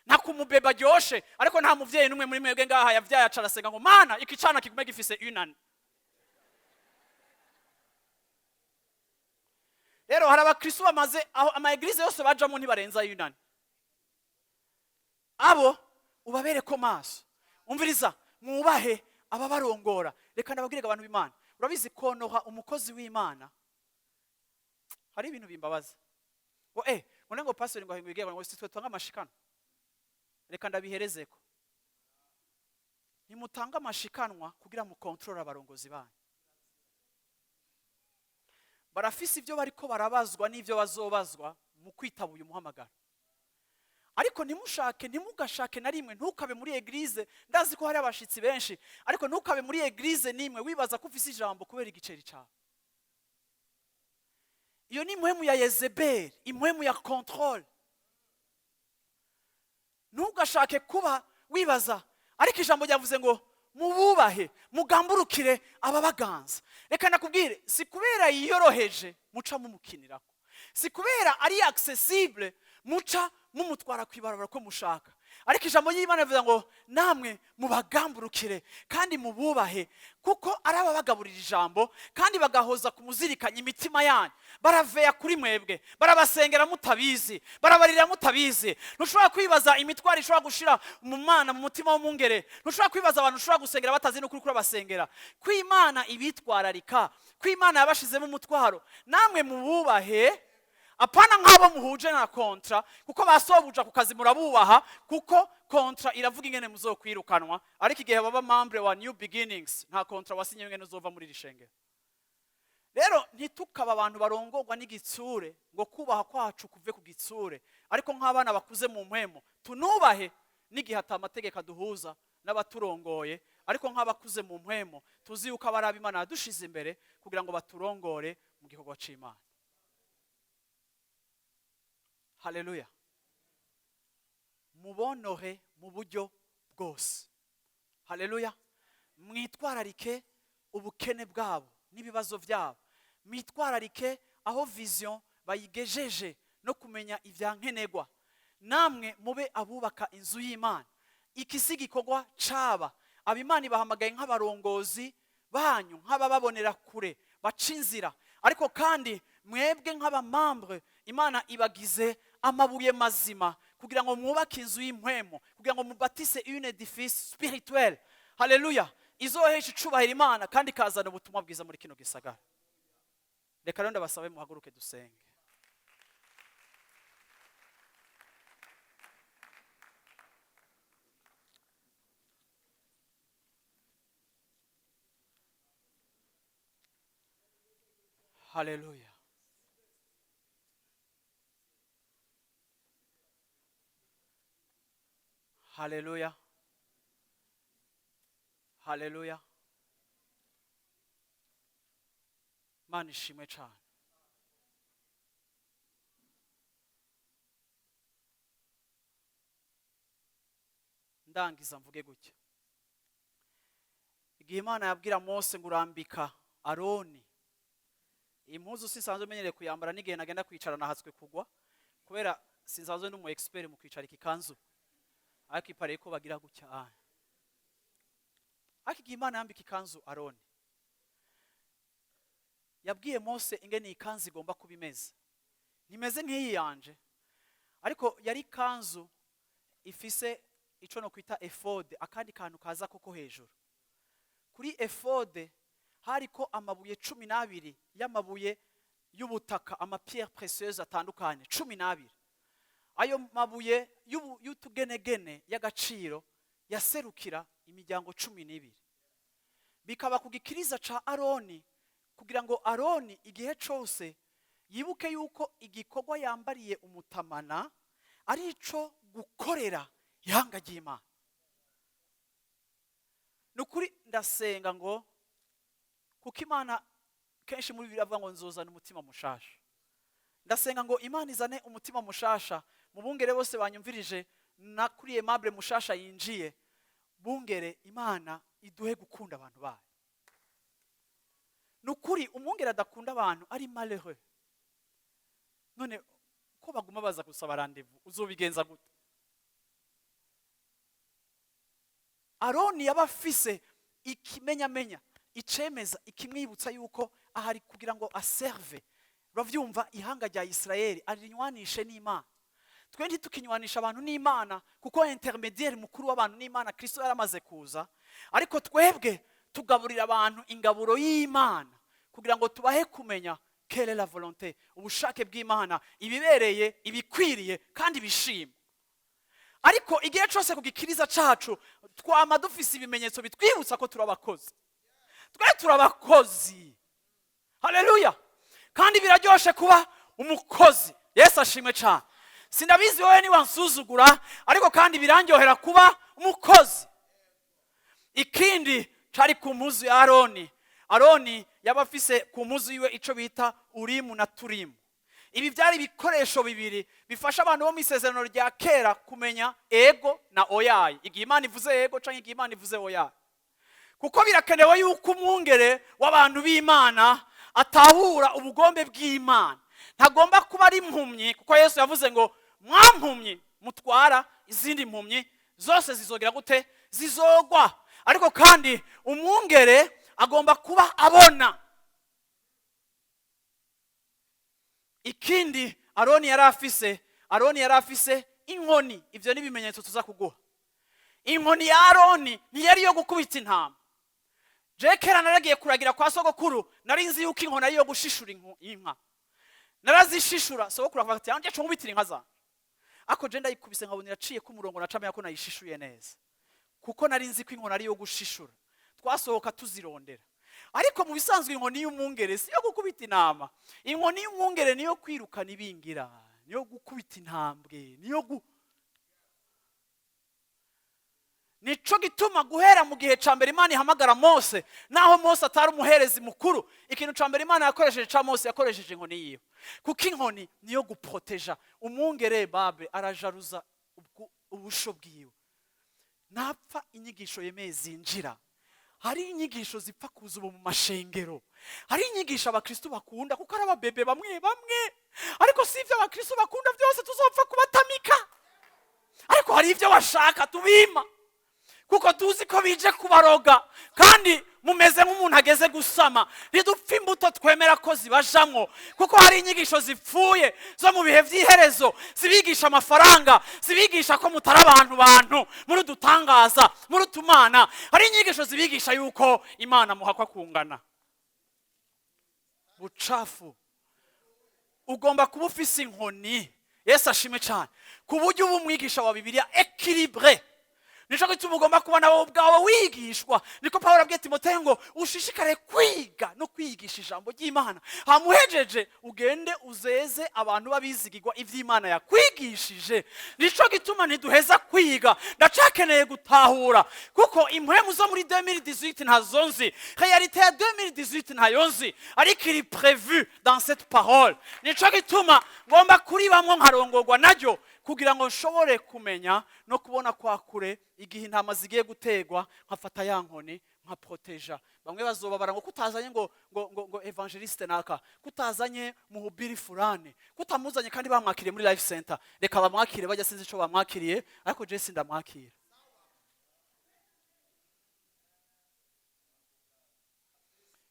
Nta kumubeba aryoshe, ariko nta muvyeyi n'umwe muri mwebwe ngaha yavyaye aca arasenga ngo Mana, iki cana kigume gifise unani. Rero hari abakristo bamaze aho ama église yose bajamo ntibarenza unani. Abo ubabere ko maso. Umviriza, mwubahe ababarongora. Reka ndababwire, abantu b'Imana, urabizi konoha umukozi w'Imana, hari ibintu bimbabaza ngo ngo ngo pastor ngo ahingwe ngo sitwe twanga amashikano. Reka ndabiherezeko, ntimutanga amashikanwa kugira mu contrôle abarongozi banyu. Barafise ibyo bariko barabazwa n'ibyo bazobazwa mu kwitaba uyu muhamagaro. Ariko ntimushake, ntimugashake na rimwe, ntukabe muri église. Ndazi ko hari abashitsi benshi, ariko ntukabe muri église nimwe wibaza ko ufise ijambo kubera igiceri cawe. Iyo ni impwemu ya Yezebeli, impwemu ya contrôle. Ntugashake kuba wibaza, ariko ijambo ryavuze ngo mububahe, mugamburukire ababaganza. Reka nakubwire, si kubera yiyoroheje muca mumukinirako, si kubera ari accessible muca mumutwara ku ibarabara ko mushaka. Ariko ijambo ry'Imana rivuga ngo namwe mubagamburukire kandi mububahe, kuko ari ababagaburira ijambo kandi bagahoza kumuzirikanya imitima yanyu. Baraveya kuri mwebwe, barabasengera mutabizi, barabarira mutabizi. Ntushobora kwibaza imitwaro ishobora gushira mu mana mu mutima w'umwungere. Ntushobora kwibaza abantu ushobora gusengera batazi n'ukuri kuri abasengera, ko Imana ibitwararika, ko Imana yabashizemo umutwaro. Namwe mububahe, apana nk'abo muhuje na contrat, kuko basobuja ku kazi murabubaha, kuko contrat iravuga ingene muzokwirukanwa. Ariko igihe baba membre wa New Beginnings, nta contrat wasinye ingene uzova muri iri shengero. Rero ntitukaba abantu barongorwa n'igitsure, ngo kubaha kwacu kuve ku gitsure, ariko nk'abana bakuze mu mpwemo tunubahe n'igihe ata amategeko aduhuza n'abaturongoye. Ariko nk'abakuze mu mpwemo tuzi yuko abari ab'Imana yadushize imbere kugira ngo baturongore mu gikorwa c'Imana. Haleluya. Mubonore mu buryo bwose. Haleluya. Mwitwararike ubukene bwabo n'ibibazo byabo, mwitwararike aho vision bayigejeje no kumenya ibyankenerwa. Namwe mube abubaka inzu y'Imana. Iki si igikorwa caba abimana ibahamagaye nk'abarongozi banyu, nk'abababonera kure baca inzira, ariko kandi mwebwe nk'aba membre Imana ibagize amabuye mazima kugira ngo mwubake inzu y'impwemo, kugira ngo mubatise une édifice spirituelle. Haleluya. Izohesha icubahiro Imana kandi ikazana ubutumwa bwiza muri kino gisagara. Reka rero ndabasabe muhaguruke dusenge. Haleluya, haleluya, haleluya. Mana ishimwe cyane. Ndangiza mvuge gutya: igihe Imana yabwira Mose ngo urambika Aroni iyi mpuzu, sinsanzwe menyereye kuyambara. N'igihe nagenda kwicara nahatswe kugwa, kubera sinsanzwe n'umu expert mu kwicara iki kanzu, ariko ipariye ko bagira gutya. Ariko igihe Imana yambika ikanzu Aroni, yabwiye Mose ingene iyi kanzu igomba kuba imeze. Ntimeze nk'iyi yanje, ariko yari ikanzu ifise ico no kwita efode, akandi kantu kaza koko hejuru. Kuri efode hariko amabuye 12 y'amabuye y'ubutaka, ama pierres précieuses atandukanye 12. Ayo mabuye y'utugenegene y'agaciro yaserukira imiryango 12, bikaba ku gikiriza ca Aroni, kugira ngo Aroni igihe cose yibuke yuko igikorwa yambariye umutamana ari ico gukorera ihanga ry'Imana. Ni ukuri ndasenga ngo, kuko Imana kenshi muri Bibiliya avuga ngo nzozana umutima mushasha, ndasenga ngo Imana izane umutima mushasha mu bungere bose banyumvirije, na kuri Aimable mushasha yinjiye. Bungere, Imana iduhe gukunda abantu bayo. Ni ukuri, umwungere adakunda abantu ari malheureux. None ko baguma baza gusaba rendez-vous, uzobigenza gute? Aroni yaba afise ikimenyamenya, icemeza, ikimwibutsa yuko ahari kugira ngo aserve, uravyumva, ihanga rya Isirayeli, arinywanishe n'Imana. Twe ntitukinywanisha abantu n'Imana, kuko intermédiaire mukuru w'abantu n'Imana, Kristo, yaramaze kuza. Ariko twebwe tugaburira abantu ingaburo y'Imana kugira ngo tubahe kumenya quelle est la volonté, ubushake bw'Imana, ibibereye, ibikwiriye kandi bishima. Ariko igihe cyose ku gikiriza cacu twama dufise ibimenyetso bitwibutsa ko turi abakozi. Twe turi abakozi, haleluya! Kandi biraryoshe kuba umukozi. Yesu ashimwe cyane. Sindabizi wowe niwansuzugura, ariko kandi birandyohera kuba umukozi. Ikindi cari ku mpuzu ya Aroni, Aroni yaba afise ku mpuzu yiwe ico bita Urimu na Turimu. Ibi byari ibikoresho bibiri bifasha abantu bo mu Isezerano rya Kera kumenya ego na oyayi, igihe Imana ivuze ego canke igihe Imana ivuze oyayi. Kuko birakenewe yuko umwungere w'abantu b'Imana atahura ubugombe bw'Imana. Ntagomba kuba ari impumyi, kuko Yesu yavuze ngo mwampumyi mutwara izindi mpumyi zose zizogera gute? Zizogwa. Ariko kandi umwungere agomba kuba abona. Ikindi Aroni yari afise, Aroni yari afise inkoni. Ibyo ni ibimenyetso tuza kuguha. Inkoni ya Aroni ntiyari iyo gukubita intama. Je kera naragiye kuragira kwa sogokuru, nari nzi yuko inkoni ari iyo gushishura inka. Narazishishura, sogokuru avuga ati: "Anje nkubitira inka zanje." Ako je ndayikubise nkabona iraciye ku murongo, nacamenya ko nayishishuye neza, kuko nari nzi ko inkoni ari iyo gushishura. Twasohoka tuzirondera. Ariko mu bisanzwe inkoni y'umwungere si iyo gukubita intama. Inkoni y'umwungere niyo kwirukana ibingira, niyo gukubita intambwe, niyo gu nico gituma guhera mu gihe ca mbere Imana ihamagara Mose, naho Mose atari umuherezi mukuru, ikintu ca mbere Imana yakoresheje ca Mose, yakoresheje inkoni yiwe, kuko inkoni niyo guproteja umwungere. Babe arajaruza ubusho bwiwe, napfa inyigisho yemeye zinjira. Hari inyigisho zipfa kuza ubu mu mashengero, hari inyigisho abakristo bakunda kuko ari ababebe bamwe bamwe, ariko si ibyo abakristo bakunda byose tuzopfa kubatamika. Ariko hari ibyo bashaka tubima, kuko tuzi ko bije kubaroga, kandi mumeze nk'umuntu ageze gusama. Ntidupfa imbuto twemera ko zibajamwo, kuko hari inyigisho zipfuye zo mu bihe by'iherezo, zibigisha amafaranga, zibigisha ko mutari abantu bantu, muri udutangaza, muri utumana. Hari inyigisho zibigisha yuko Imana muhakwa kungana bucafu. Ugomba kuba ufise inkoni. Yesu ashimwe cyane. Ku buryo uba umwigisha wa Bibiliya équilibré. Nico gituma ugomba kuba nawe ubwawe wigishwa. Niko Pawulo abwiye Timoteyo ngo ushishikare kwiga no kwigisha ijambo ry'Imana, hamuhejeje ugende uzeze abantu b'abizigirwa iby'Imana yakwigishije. Nico gituma ntiduheza kwiga. Ndacakeneye gutahura, kuko impwemu zo muri 2018 ntazo nzi, réalité ya 2018 ntayo nzi, ariko iri prévu dans cette parole. Nico gituma ngomba kuribamwo nkarongorwa naryo. Kugira ngo nshobore kumenya no kubona kwa kure igihe intama zigiye gutegwa, nkafata ya nkoni nkaproteja. Bamwe bazobabara ngo kutazanye ngo évangéliste naka, kutazanye muhubiri fulani, kutamuzanye kandi bamwakiriye muri Life Center. Reka bamwakire bajya, sinzi ico bamwakiriye, ariko je sindamwakira,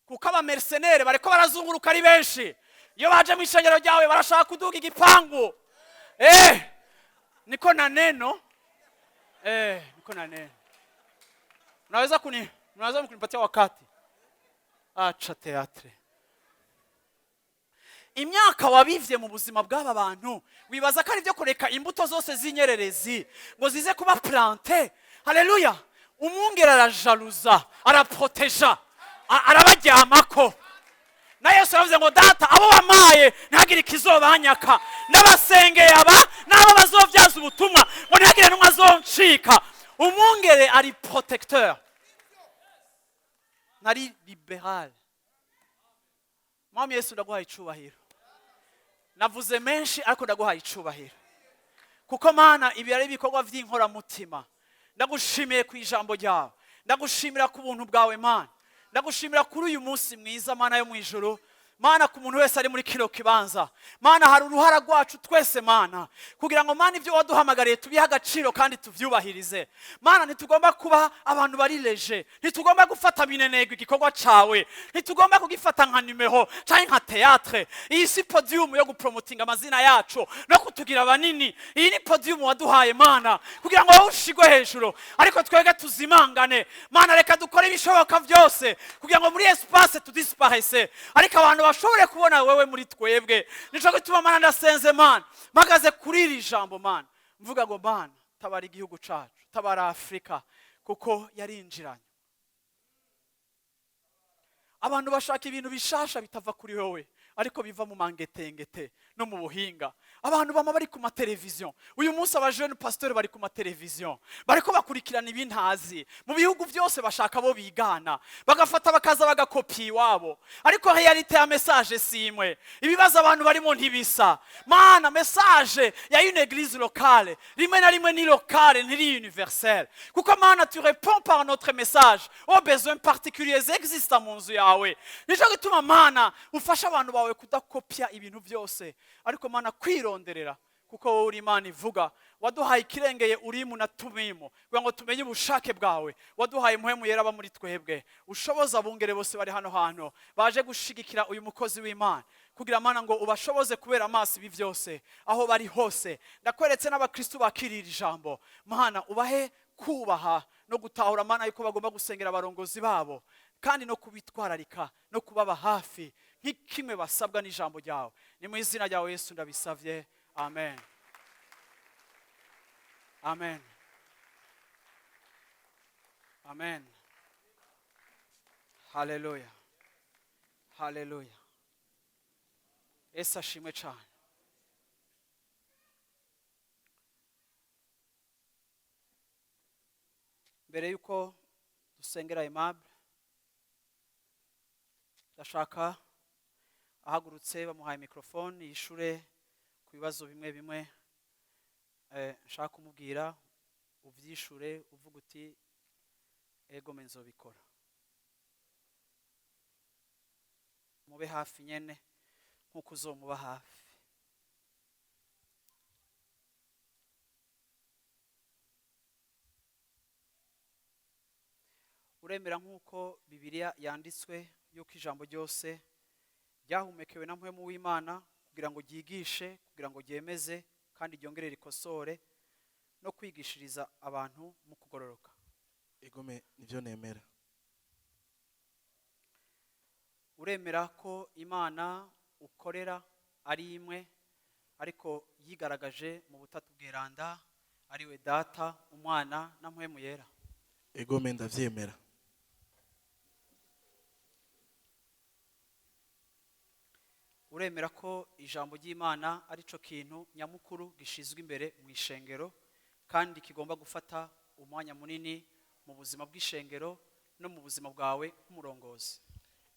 kuko aba mercenaires bariko barazunguruka ari benshi. Iyo baje mu ishengero ryawe barashaka kuduga igipangu. Niko na neno, niko na neno. Mnaweza kunipatia wakati? Acha théâtre. Imyaka wabivye mu buzima bw'aba bantu, wibaza ko ari ibyo kureka imbuto zose z'inyererezi ngo zize kuba plantées? Haleluya! Umwungere arajaruza, araproteja, arabaryamako. Na Yesu yavuze ngo: "Data, abo wamaye ntihagire ikizobanyaka. N'abasengeye aba n'abo bazovyaza ubutumwa ngo ntihagire n'umwe azoncika." Umwungere ari protecteur, ntari libéral. Mwami Yesu, ndaguhaye icubahiro. Navuze menshi, ariko ndaguhaye icubahiro kuko, Mana, ibi ari ibikorwa by'inkoramutima. Ndagushimiye ku ijambo ryawe, ndagushimira ku buntu bwawe, Mana. Ndagushimira kuri uyu munsi mwiza, Mana yo mu ijuru. Mana, ku muntu wese ari muri kino kibanza, Mana, hari uruhara rwacu twese, Mana, kugira ngo, Mana, ibyo waduhamagariye tubihe agaciro kandi tubyubahirize. Mana, ntitugomba kuba abantu bari légers, ntitugomba gufata minenegwa igikorwa cawe, ntitugomba kugifata nka numéro canke nka théâtre. Iyi si podium yo gupromotinga amazina yacu no kutugira banini. Iyi ni podium waduhaye, Mana, kugira ngo wowe ushigwe hejuru, ariko twebwe tuzimangane. Mana, reka dukore ibishoboka byose kugira ngo muri espace tudisparese, ariko abantu bashobore kubona wewe muri twebwe. Nico gituma, Mana, ndasenze, Mana, mpagaze kuri iri jambo, Mana, mvuga ngo: Mana, tabara igihugu cacu, tabara Afurika, kuko yarinjiranye. Abantu bashaka ibintu bishasha bitava kuri wowe, ariko biva mu mangetengete no mu buhinga. Abantu bama bari ku mateleviziyo. Uyu munsi aba jeunes pasteurs bari ku mateleviziyo, bariko bakurikirana ibintazi mu bihugu byose, bashaka abo bigana, bagafata bakaza bagakopiya iwabo. Ariko réalité ya message si imwe, ibibazo abantu barimo ntibisa. Mana, message ya une église locale rimwe na rimwe ni locale, ntiri universelle, kuko, Mana, tu réponds par notre message aux besoins particuliers existants mu nzu yawe. Nico gituma, Mana, ufasha abantu bawe kudakopya ibintu byose, ariko, Mana, kwironderera, kuko wowe uri Imana ivuga. Waduhaye ikirengeye Urimu na Tumimu kugira ngo tumenye ubushake bwawe. Waduhaye Mpwemu Yera aba muri twebwe. Ushoboza abungere bose bari hano hantu baje gushigikira uyu mukozi w'Imana, kugira, Mana, ngo ubashoboze kubera amaso ibi byose aho bari hose. Ndakweretse n'abakristu bakirira ijambo. Mana, ubahe kubaha no gutahura, Mana, yuko bagomba gusengera abarongozi babo kandi no kubitwararika no kubaba hafi nk'ikimwe basabwa n'ijambo ryawe. Ni mu izina ryawe Yesu ndabisavye, amen, amen, amen. Haleluya, haleluya! Yesu ashimwe cyane. Mbere yuko dusengera Aimable, ndashaka ahagurutse bamuhaye microphone yishure ku bibazo bimwe bimwe. Nshaka kumubwira, uvyishure uvuga uti: "Ego, nzobikora." Mube hafi nyene nk'uko uzomuba hafi. Uremera nk'uko Bibiliya yanditswe yuko ijambo ryose ryahumekewe na Mpwemu w'Imana kugira ngo ryigishe, kugira ngo ryemeze kandi ryongere rikosore no kwigishiriza abantu mu kugororoka? Egome, nivyo nemera. Uremera ko Imana ukorera ari imwe, ariko yigaragaje mu butatu bweranda, ari we Data, Umwana na Mpwemu Yera? Egome, ndavyemera. Uremera ko ijambo ry'Imana ari cyo kintu nyamukuru gishizwe imbere mu ishengero kandi kigomba gufata umwanya munini mu buzima bw'ishengero no mu buzima bwawe nk'umurongozi?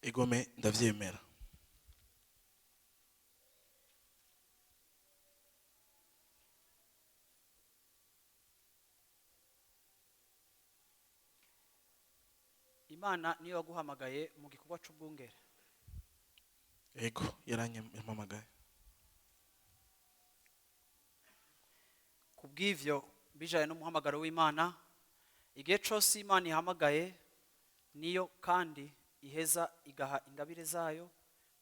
Egome, ndavyemera. Imana niyo yaguhamagaye mu gikorwa c'ubwungere? Ego, yaranyampamagaye. Ku bw'ivyo, bijanye n'umuhamagaro w'Imana, igihe cose Imana ihamagaye niyo kandi iheza igaha ingabire zayo,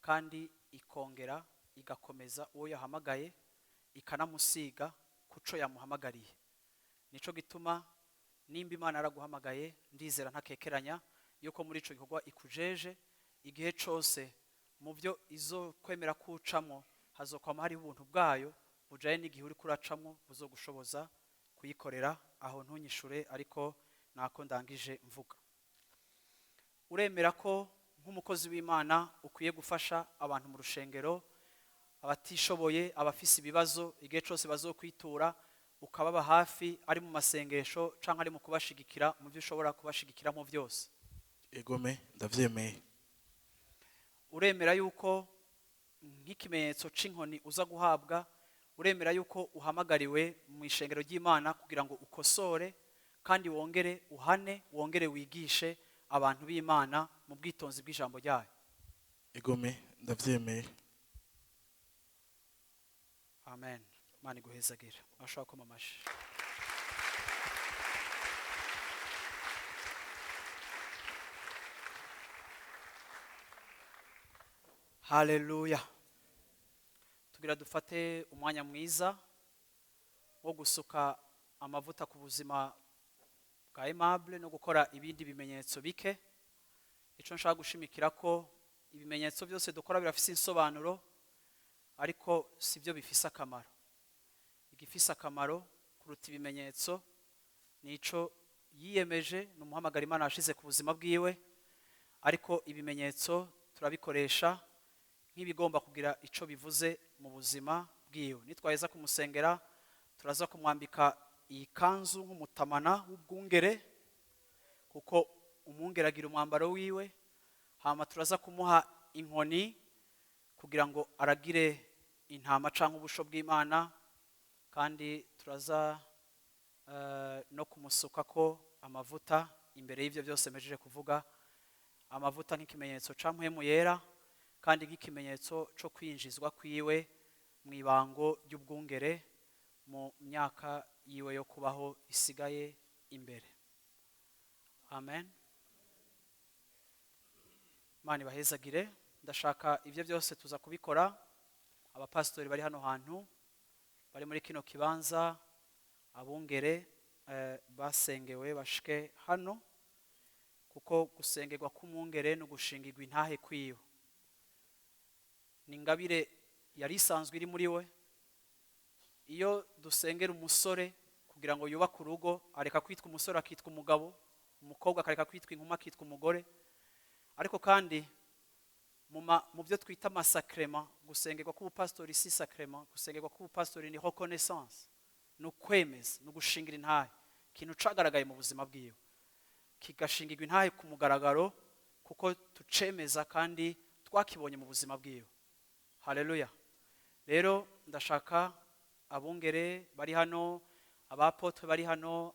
kandi ikongera igakomeza uwo yahamagaye, ikanamusiga kuco yamuhamagariye. Nico gituma nimba Imana yaraguhamagaye, ndizera ntakekeranya yuko muri ico gikorwa ikujeje, igihe cose mu byo izokwemera kucamwo hazokwama hariho ubuntu bwayo bujaye n'igihe uriko uracamwo, buzogushoboza kuyikorera. Aho ntunyishure, ariko nako ndangije mvuga. Uremera ko nk'umukozi w'Imana ukwiye gufasha abantu mu rushengero, abatishoboye, abafise ibibazo, igihe cose bazokwitura ukababa hafi, ari mu masengesho canke ari mu kubashigikira mu byo ushobora kubashigikiramo byose? Egome, ndavyemeye. Uremera yuko nk'ikimenyetso c'inkoni uza guhabwa, uremera yuko uhamagariwe mu ishengero ry'Imana kugira ngo ukosore kandi wongere uhane, wongere wigishe abantu b'Imana mu bwitonzi bw'ijambo ryayo? Egome, ndavyemeye. Amen. Imana iguhezagire. Ashobora koma amashi. Haleluya. Tugira dufate umwanya mwiza wo gusuka amavuta ku buzima bwa Aimable no gukora ibindi bimenyetso bike. Ico nshaka gushimikira ko ibimenyetso byose dukora birafise insobanuro, ariko sibyo bifise akamaro. Igifise akamaro kuruta ibimenyetso nico yiyemeje, ni umuhamagaro Imana yashize ku buzima bwiwe, ariko ibimenyetso turabikoresha nk'ibigomba kugira ico bivuze mu buzima bwiwe. Nitwaheza kumusengera, turaza kumwambika iyi kanzu nk'umutamana w'ubwungere, kuko umwungere agira umwambaro wiwe. Hama turaza kumuha inkoni kugira ngo aragire intama canke ubusho bw'Imana, kandi turaza no kumusuka ko amavuta imbere y'ivyo byose mpejeje kuvuga, amavuta nk'ikimenyetso ca Mpwemu Yera kandi nk'ikimenyetso co kwinjizwa kwiwe mu ibango ry'ubwungere mu myaka yiwe yo kubaho isigaye imbere. Amen. Imana ibahezagire. Ndashaka ivyo byose tuza kubikora. Abapasitori bari hano hantu, bari muri kino kibanza, abungere basengewe bashike hano, kuko gusengerwa k'umwungere no gushingirwa intahe kwiwe ni ingabire yari isanzwe iri muri we. Iyo dusengera umusore kugira ngo yubake urugo, areka kwitwa umusore akitwa umugabo, umukobwa akareka kwitwa inkumi akitwa umugore. Ariko kandi mu byo twita amasakrema, gusengerwa k'ubupasitori si sakrema, gusengerwa k'ubupasitori ni reconnaissance, ni ukwemeza, ni ugushingira intahe ikintu cagaragaye mu buzima bwiwe, kigashingirwa intahe ku mugaragaro kuko tucemeza kandi twakibonye mu buzima bwiwe. Haleluya. Rero ndashaka abungere bari hano, abapotre bari hano,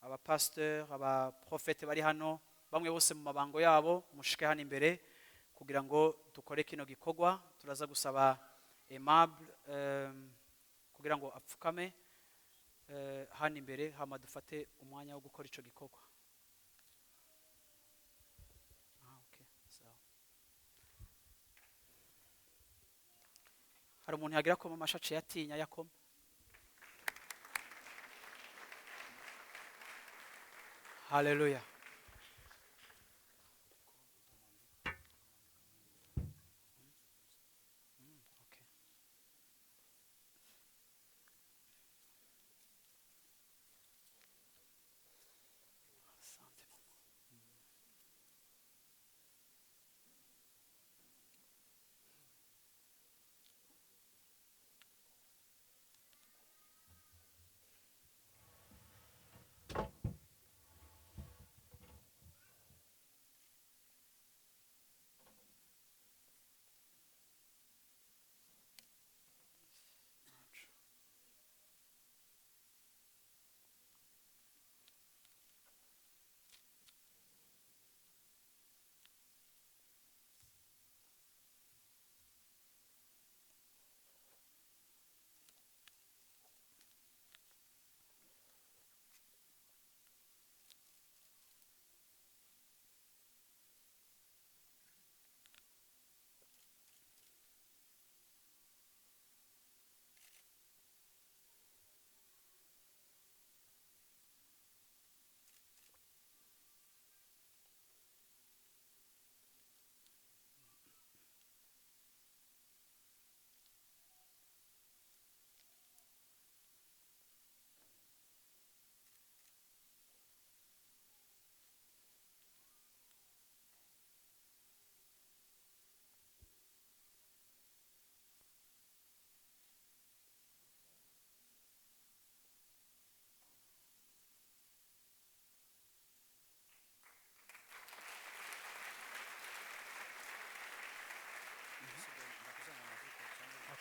abapasteur, abaprofete bari hano, bamwe bose mu mabango yabo mushike hano imbere kugira ngo dukore kino gikorwa. Turaza gusaba Aimable kugira ngo apfukame hano imbere, hama dufate umwanya wo gukora ico gikorwa. Okay. So. Hari umuntu yagira ko mama ashaciye atinya yakoma. Haleluya. Okay. Asante mama.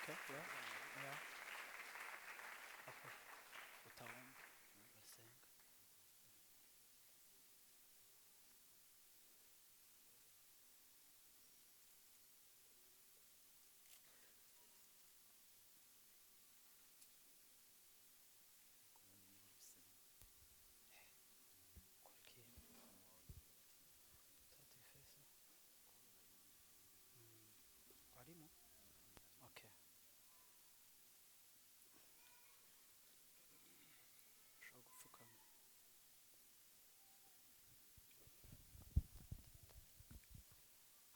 Okay, yeah. Okay. Utaomba. Unasenga. Walimu? Okay. Ushobora gupfukama.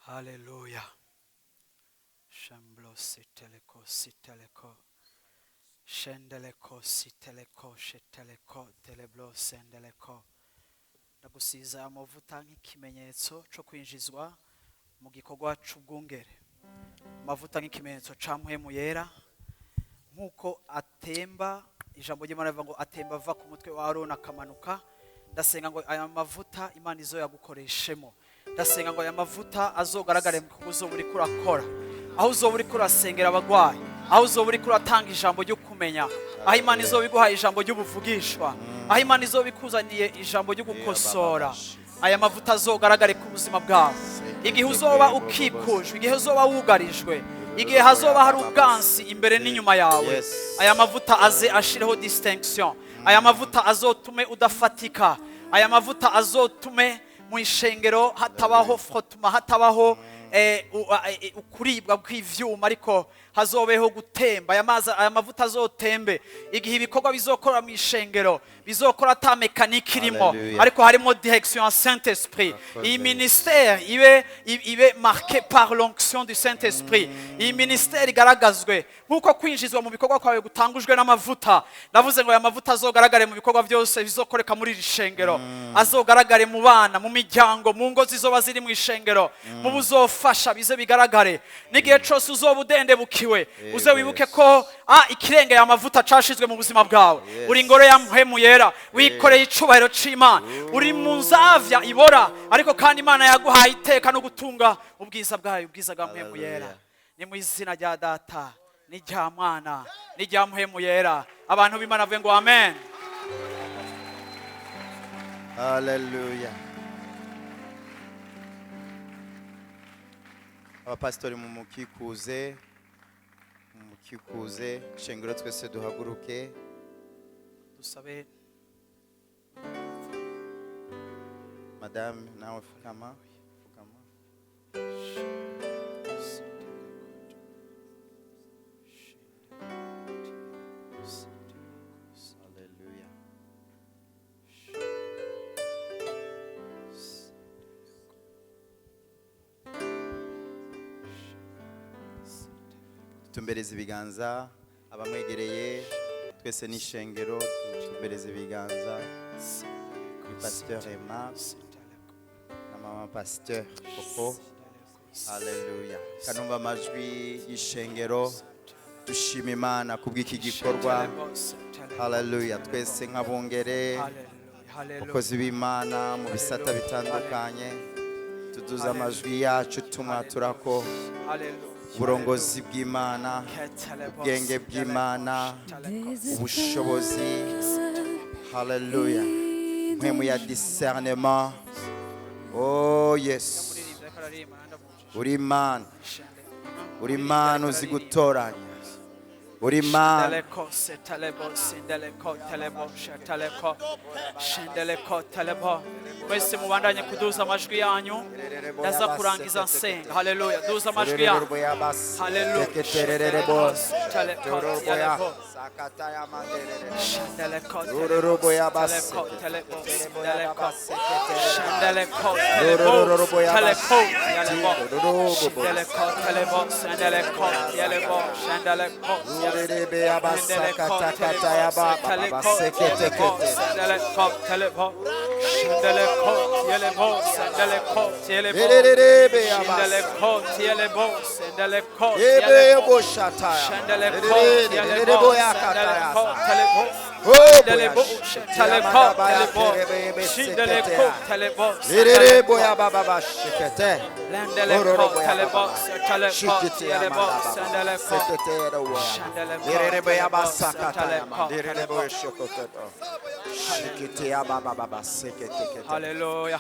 Haleluya. Shamblo siteleko siteleko. Shendeleko siteleko sheteleko teleblo sendeleko. Ndagusiza amavuta nk'ikimenyetso cyo kwinjizwa mu gikorwa c'ubwungere. Amavuta nk'ikimenyetso ca Mpwemu Yera, nk'uko atemba, ijambo ry'Imana rivuga ngo atemba ava ku mutwe wa Aroni akamanuka. Ndasenga ngo aya mavuta Imana izo yagukoreshemo. Ndasenga ngo aya mavuta azogaragare mu bikorwa uzoba uriko urakora, aho uzoba uriko urasengera abagwayi, aho uzoba uriko uratanga ijambo ryo kumenya, aho Imana izoba iguhaye ijambo ry'ubuvugishwa, aho Imana izoba ikuzaniye ijambo ryo gukosora. Aya mavuta azogaragare ku buzima bwawe igihe uzoba ukikujwe, igihe uzoba wugarijwe, igihe hazoba hari ubwansi imbere n'inyuma yawe. Yes. Aya mavuta aze ashireho distinction. Aya mavuta azotume udafatika. Aya mavuta azotume mu ishengero hatabaho frottement, hatabaho ukuribwa kw'ivyuma, ariko hazobeho gutemba. Aya mazi, aya mavuta azotembe igihe ibikorwa bizokora mu ishengero bizokora ata mécanique irimo, Hallelujah. ariko harimo direction ya Saint Esprit. Iyi ministère ibe marqué par l'onction du Saint Esprit. Iyi ministère igaragazwe nk'uko kwinjizwa mu bikorwa kwawe gutangujwe n'amavuta. Ndavuze ngo aya mavuta azogaragare mu bikorwa byose bizokoreka muri iri shengero, azogaragare mu bana, mu miryango, mu ngo zizoba ziri mu ishengero, mu buzofasha bize bigaragare. N'igihe cose uzoba udendebukiwe, uze wibuke ko ikirengeye amavuta cashizwe mu buzima bwawe. Uri ingoro ya Mpwemu Yera, wikoreye icubahiro c'Imana, uri mu nzavya ibora, ariko kandi Imana yaguhaye iteka no gutunga ubwiza bwayo, ubwiza bwa Mpwemu Yera. Hallelujah. Ni mu izina rya Data n'irya Mwana n'irya Mpwemu Yera. Abantu b'Imana bavuge ngo amen. Haleluya. Abapasitori mumukikuze, mumukikuze. Shengero twese duhaguruke. Dusabe. Madame, nawe fukama, fukama. Haleluya. Tumbereze ibiganza abamwegereye, twese n'ishengero tutumbereze ibiganza kuri Pasteur Emma na mama Pasteur Koko. Haleluya. Kanumva amajwi y'ishengero dushima Imana kubw'iki gikorwa. Haleluya. Twese nk'abungere, abakozi b'Imana mu bisata bitandukanye, tuduze amajwi yacu tumwatura ko uburongozi bw'Imana, ubwenge bw'Imana, ubushobozi, haleluya, mpwemu ya discernement. Oh yes, uri Imana, uri Imana uzi gutoranya, uri Imana. Shendeleko, setalebo, sindeleko, telebo, shetaleko, shendeleko, telebo. Mwese mubandanye kuduza amajwi yanyu, ndaza kurangiza nsenga. Haleluya, duza amajwi yanyu. Haleluya. Teleko, telebo. Shendeleko, telebo, telebo, sindeleko, shendeleko, telebo, teleko, telebo, shendeleko, telebo, sendeleko, telebo, shendeleko, shendeleko, telebo, sendeleko, telebo, shendeleko, telebo, sendeleko, telebo, shendeleko, telebo, sendeleko, telebo, shendeleko, telebo, sendeleko, telebo. Oh, Delebo, telebo, telebo, shindeleko, telebo, Lerere boya baba ba shikete. Lendeleko, telebo, telebo, telebo, sendeleko, Lerere boya ba sakata yama. Lerere boya shokoto. Shikete ya baba baba sekete kete. Haleluya.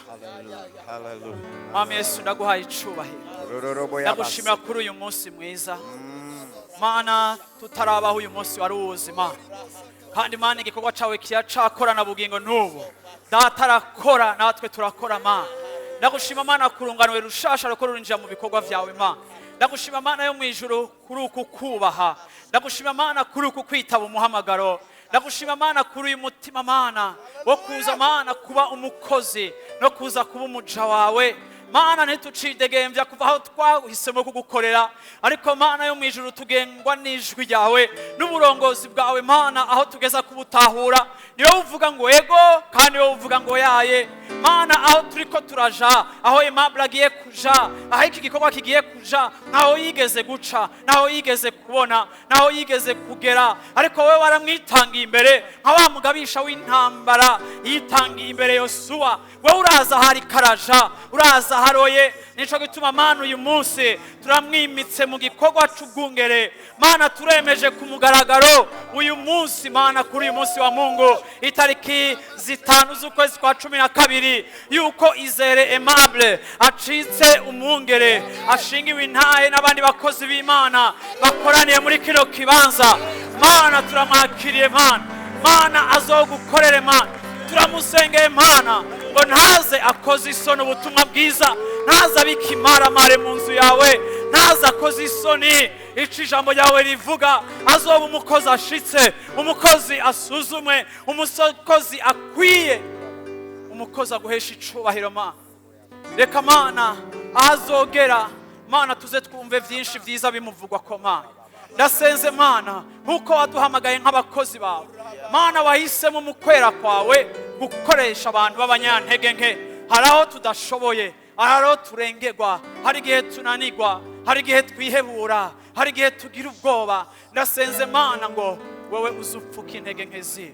Hallelujah. Mwami Yesu, ndaguhaye icubahiro. Rororo boya ba. Ndagushimira kuri uyu munsi mwiza. Mana, tutarabaho uyu munsi wari uwuzima, kandi Mana, igikorwa cyawe kiracakorana bugingo n'ubu. Data arakora, natwe turakora. Mana, ndagushima, Mana, kurunganwe rushasha ruko rurinjira mu bikorwa vyawe. Mana, ndagushima, Mana yo mu ijuru, kuri uku kubaha. Ndagushima, Mana, kuri uku kwitaba umuhamagaro. Ndagushima, Mana, kuri uyu mutima, Mana, wo kuza, Mana, kuba umukozi no kuza kuba umuja wawe. Mana, ntitucidegembya kuva aho twahisemo kugukorera, ariko Mana yo mu ijuru, tugengwa n'ijwi ryawe n'uburongozi bwawe. Mana, aho tugeza kubutahura, niwe uvuga ngo ego, kandi niwe uvuga ngo yaye. Mana, aho turiko turaja, aho Aimable agiye kuja, aho iki gikorwa kigiye kuja, ntaho yigeze guca, ntaho yigeze kubona, ntaho yigeze kugera, ariko wowe waramwitangiye imbere nka wa mugabisha w'intambara yitangiye imbere Yosuwa. Wowe uraza ahari karaja, uraza haroye. Nico gituma, Mana, uyu munsi turamwimitse mu gikorwa c'ubwungere. Mana, turemeje ku mugaragaro uyu munsi, Mana, kuri uyu munsi wa Mungu, itariki 5 z'ukwezi kwa 12, yuko Izere Aimable acitse umwungere, ashingiwe intahe n'abandi bakozi b'Imana bakoraniye muri kino kibanza. Mana, turamwakiriye. Mana, Mana, azogukorere. Mana, turamusengeye, Mana, ngo ntaze akoze isoni ubutumwa bwiza, ntaze abike imaramare mu nzu yawe, ntaze akoze isoni ico ijambo ryawe rivuga. Azoba umukozi ashitse, umukozi asuzumwe, umukozi akwiye, umukozi aguhesha icubahiro. Mana, reka, Mana, aho azogera, Mana, tuze twumve byinshi byiza bimuvugwa ko. Mana, ndasenze, Mana, nk'uko waduhamagaye nk'abakozi bawe, Mana, wahisemo mu kwera kwawe gukoresha abantu b'abanyantege nke. Hari aho tudashoboye, hari aho turengerwa, hari igihe tunanirwa, hari igihe twihebura, hari igihe tugira ubwoba. Ndasenze, Mana, ngo wowe uzupfuka intege nke ziwe.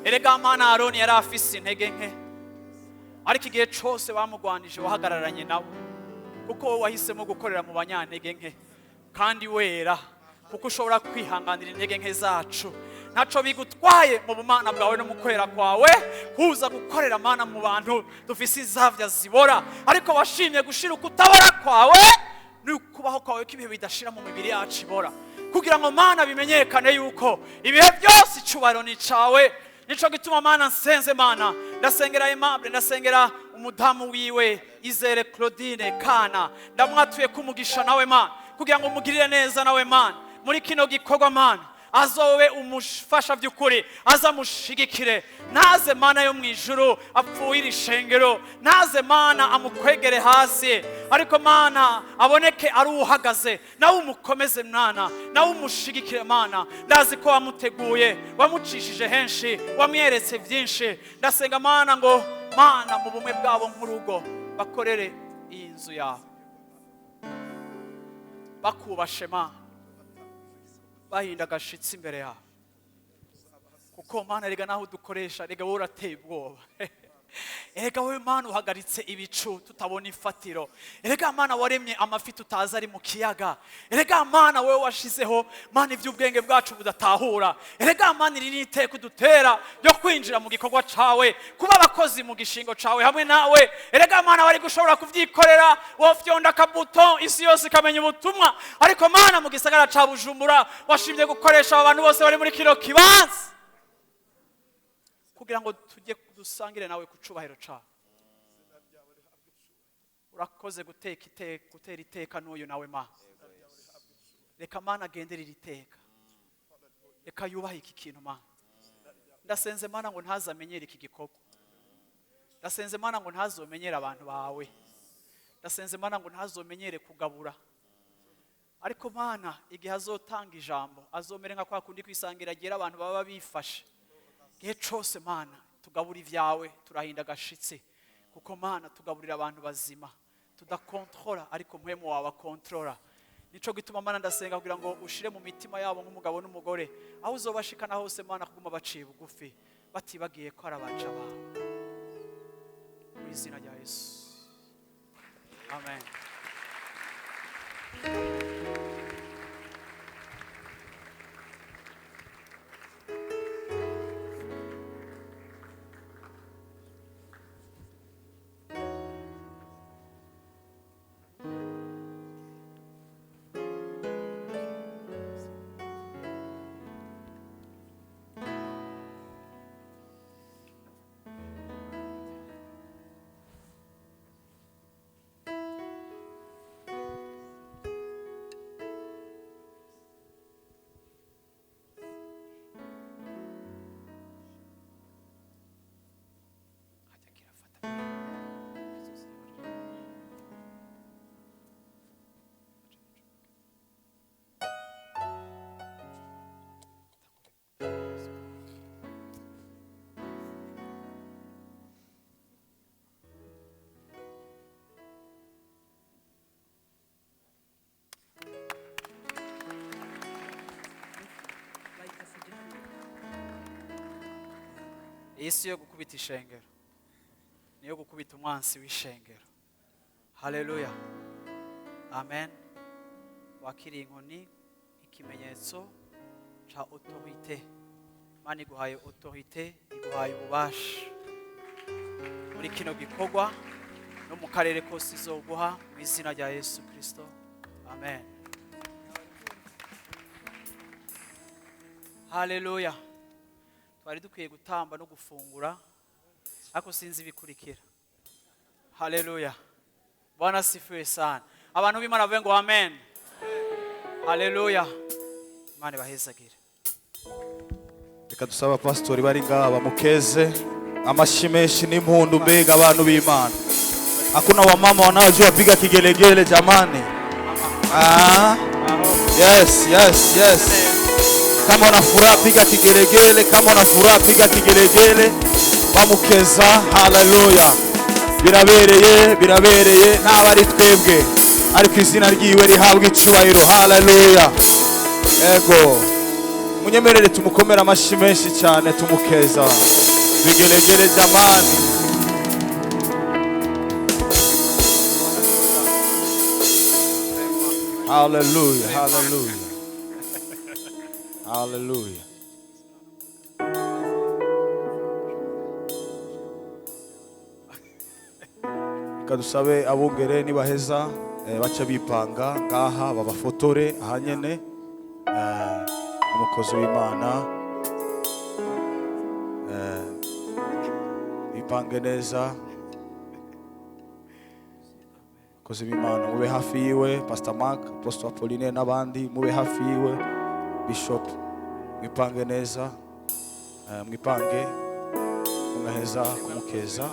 Erega Mana, Aroni yari afise intege nke, ariko igihe cyose bamugwanije wahagararanye nawe, kuko wowe wahisemo gukorera mu banyantege nke kandi wera, kuko ushobora kwihanganira intege nke zacu. Ntaco bigutwaye mu bumana bwawe no mu kwera kwawe kuza gukorera, Mana, mu bantu dufise izavya zibora, ariko washimye gushira ukutabora kwawe n'ukubaho kwawe k'ibihe bidashira mu mibiri yacu ibora, kugira ngo, Mana, bimenyekane yuko ibihe byose icubahiro ni cawe. Nico gituma, Mana, nsenze. Mana, ndasengera Aimable, ndasengera umudamu wiwe Izere Claudine Kana. Ndamwatuye kumugisha nawe, Mana, kugira ngo umugirire neza nawe, Mana, muri kino gikorwa. Mana, azobe umufasha by'ukuri, azamushigikire. Ntaze, Mana yo mu ijuru, apfuye ishengero, ntaze, Mana, amukwegere hasi, ariko, Mana, aboneke ari uhagaze. Nawe umukomeze, Mwana, nawe umushigikire. Mana, ndazi ko wamuteguye, wamucishije henshi, wamweretse byinshi. Ndasenga, Mana, ngo, Mana, mu bumwe bwabo nk'urugo bakorere iyi nzu yawe bakubashe, Mana, bahinda agashitsi imbere yawe, kuko, Mana, rega naho udukoresha, rega wowe urateye ubwoba. Erega wowe, Mana, uhagaritse ibicu tutabona ifatiro. Erega Mana, waremye amafi tutazi ari mu kiyaga. Erega Mana, wowe washizeho, Mana, iby'ubwenge bwacu budatahura. Erega Mana, iri ni iteka udutera ryo kwinjira mu gikorwa cawe, kuba abakozi mu gishingo cawe hamwe nawe. Erega Mana, wari gushobora kuvyikorera, wofyonda akabuto isi yose ikamenya ubutumwa, ariko, Mana, mu gisagara ca Bujumbura washimye gukoresha aba bantu bose bari muri kino kibanza kugira ngo tujye dusangire nawe ku cubahiro cawe. Urakoze guteka iteka, gutera iteka n'uyu nawe. Mana, reka, Mana, agendere iri teka, reka yubahe iki kintu. Mana, ndasenze, Mana, ngo ntazamenyere iki gikorwa. Ndasenze, Mana, ngo ntazomenyere abantu bawe. Ndasenze, Mana, ngo ntazomenyere kugabura, ariko, Mana, igihe azotanga ijambo azomere nka kwa kundi kwisangira agera abantu baba bifashe. Igihe cose, Mana, tugabura ibyawe, turahinda agashitsi, kuko, Mana, tugaburira abantu bazima tudakontorora, ariko mpwemu wawe akontorora. Nico gituma, Mana, ndasenga kugira ngo ushire mu mitima yabo nk'umugabo n'umugore, aho uzobashikana hose, Mana, kuguma baciye bugufi, batibagiye ko ari abaja bawe. Mu izina rya Yesu, amen. Hajya kirafata. Iyi si yo gukubita ishengero, niyo gukubita umwansi w'ishengero. Haleluya, amen. Wakiriye inkoni, ikimenyetso ca autorité. Imana iguhaye autorité, iguhaye ububasha muri kino gikorwa no mu karere kose izoguha, mu izina rya Yesu Kristo, amen. Haleluya. Twari dukwiye gutamba no gufungura, ariko sinzi ibikurikira. Haleluya, Bwana asifiwe sana. Abantu b'Imana bavuge ngo amen. Haleluya, Imana ibahezagire. Reka dusabe abapasitori bari ngaha bamukeze, amashyi menshi n'impundu. Mbega abantu b'Imana, hakuna wamama wanaojua piga kigelegele jamani? Ah, yes. Kama una furaha, piga kigelegele, kama una furaha, piga kigelegele. Bamukeza, haleluya. Birabereye, birabereye, naba ari twebwe, ariko izina ryiwe rihabwa icubahiro. Haleluya. Ego. Munyemerere tumukomere amashyi menshi cyane, tumukeza. Vigelegele jamani. Haleluya, haleluya. Haleluya. Reka dusabe abungere nibaheza baca bipanga ngaha, babafotore ahanyene umukozi w'Imana, bipange neza. Abakozi b'Imana mube hafi yiwe, Pastor Mark, Apostle Apolline n'abandi mube hafi yiwe, Bishop, mwipange neza, mwipange mugaheza kumukeza.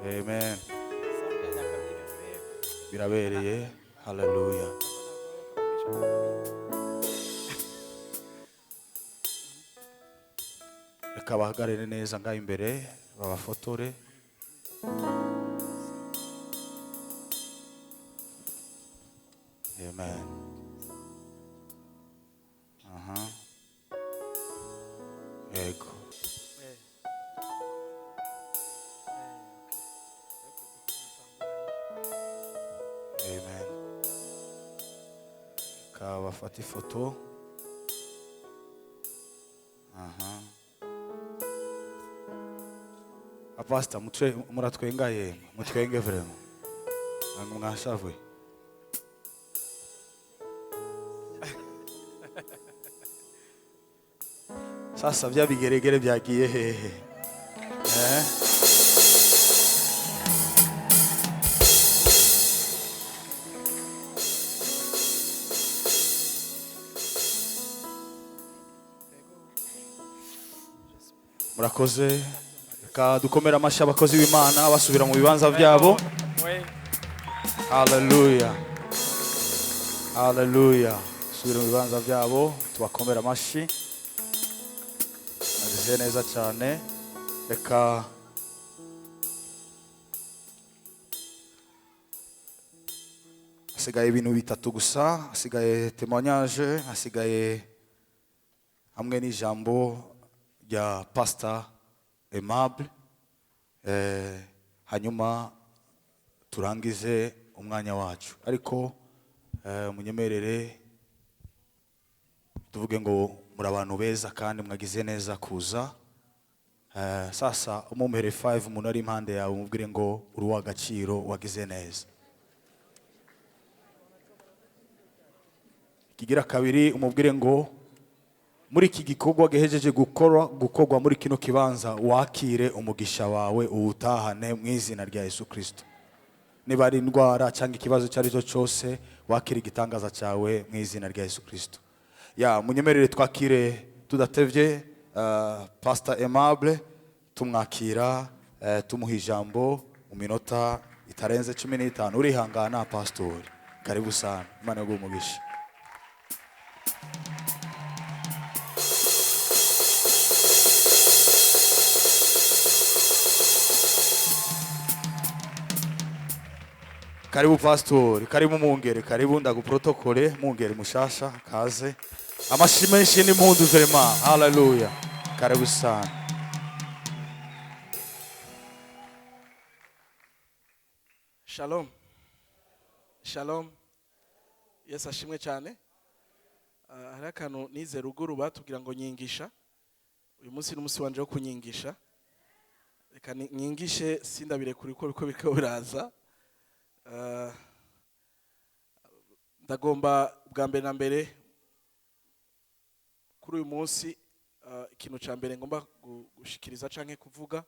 Amen. Birabereye, haleluya. Reka bahagarare neza ngaho imbere, babafotore. Amen. Aha, yego. Amen. Reka bafate ifoto. Aha, apasita, mutwe muratwenga yemwe, mutwenge vraiment, ntabwo mwashavuye. Sasa bya bigeregere byagiye hehe, eh? Murakoze. Reka dukomere amashyi abakozi b'Imana basubira mu bibanza byabo. Haleluya. Haleluya. Subira mu bibanza byabo, tubakomera amashyi. Nagize neza cyane. Reka hasigaye ibintu bitatu gusa, hasigaye témoignage, hasigaye hamwe n'ijambo rya Pastor Aimable, hanyuma turangize umwanya wacu. Ariko munyemerere tuvuge ngo muri abantu beza kandi mwagize neza kuza. Sasa umumhere 5 umuntu ari impande yawe, umubwire ngo uri uw'agaciro, wagize neza. Kigira kabiri, umubwire ngo muri iki gikorwa gihejeje gukorwa muri kino kibanza, wakire umugisha wawe uwutahane mu izina rya Yesu Kristo. Niba ari indwara cyangwa ikibazo icyo ari cyo cyose, wakire igitangaza cyawe mu izina rya Yesu Kristo. Ya munyemerere twakire tudatevye Pastor Aimable, tumwakira tumuha ijambo mu minota itarenze 15. Urihangana pastor, karibu sana, Imana iguhe umugisha. Karibu pastor, karibu mungere, karibu ndaguprotokole mungere mushasha, kaze. Amashi menshi n'impundu vraiment. Hallelujah. Karibu sana. Shalom. Shalom. Yesu ashimwe cyane. Hari akantu nize ruguru batubwira ngo nyingisha. Uyu munsi ni umunsi wanje wo kunyingisha. Reka nyingishe sindabire kuri ko biko biko biraza. Ndagomba bwa mbere na mbere kuri uyu munsi, ikintu ca mbere ngomba gushikiriza canke kuvuga,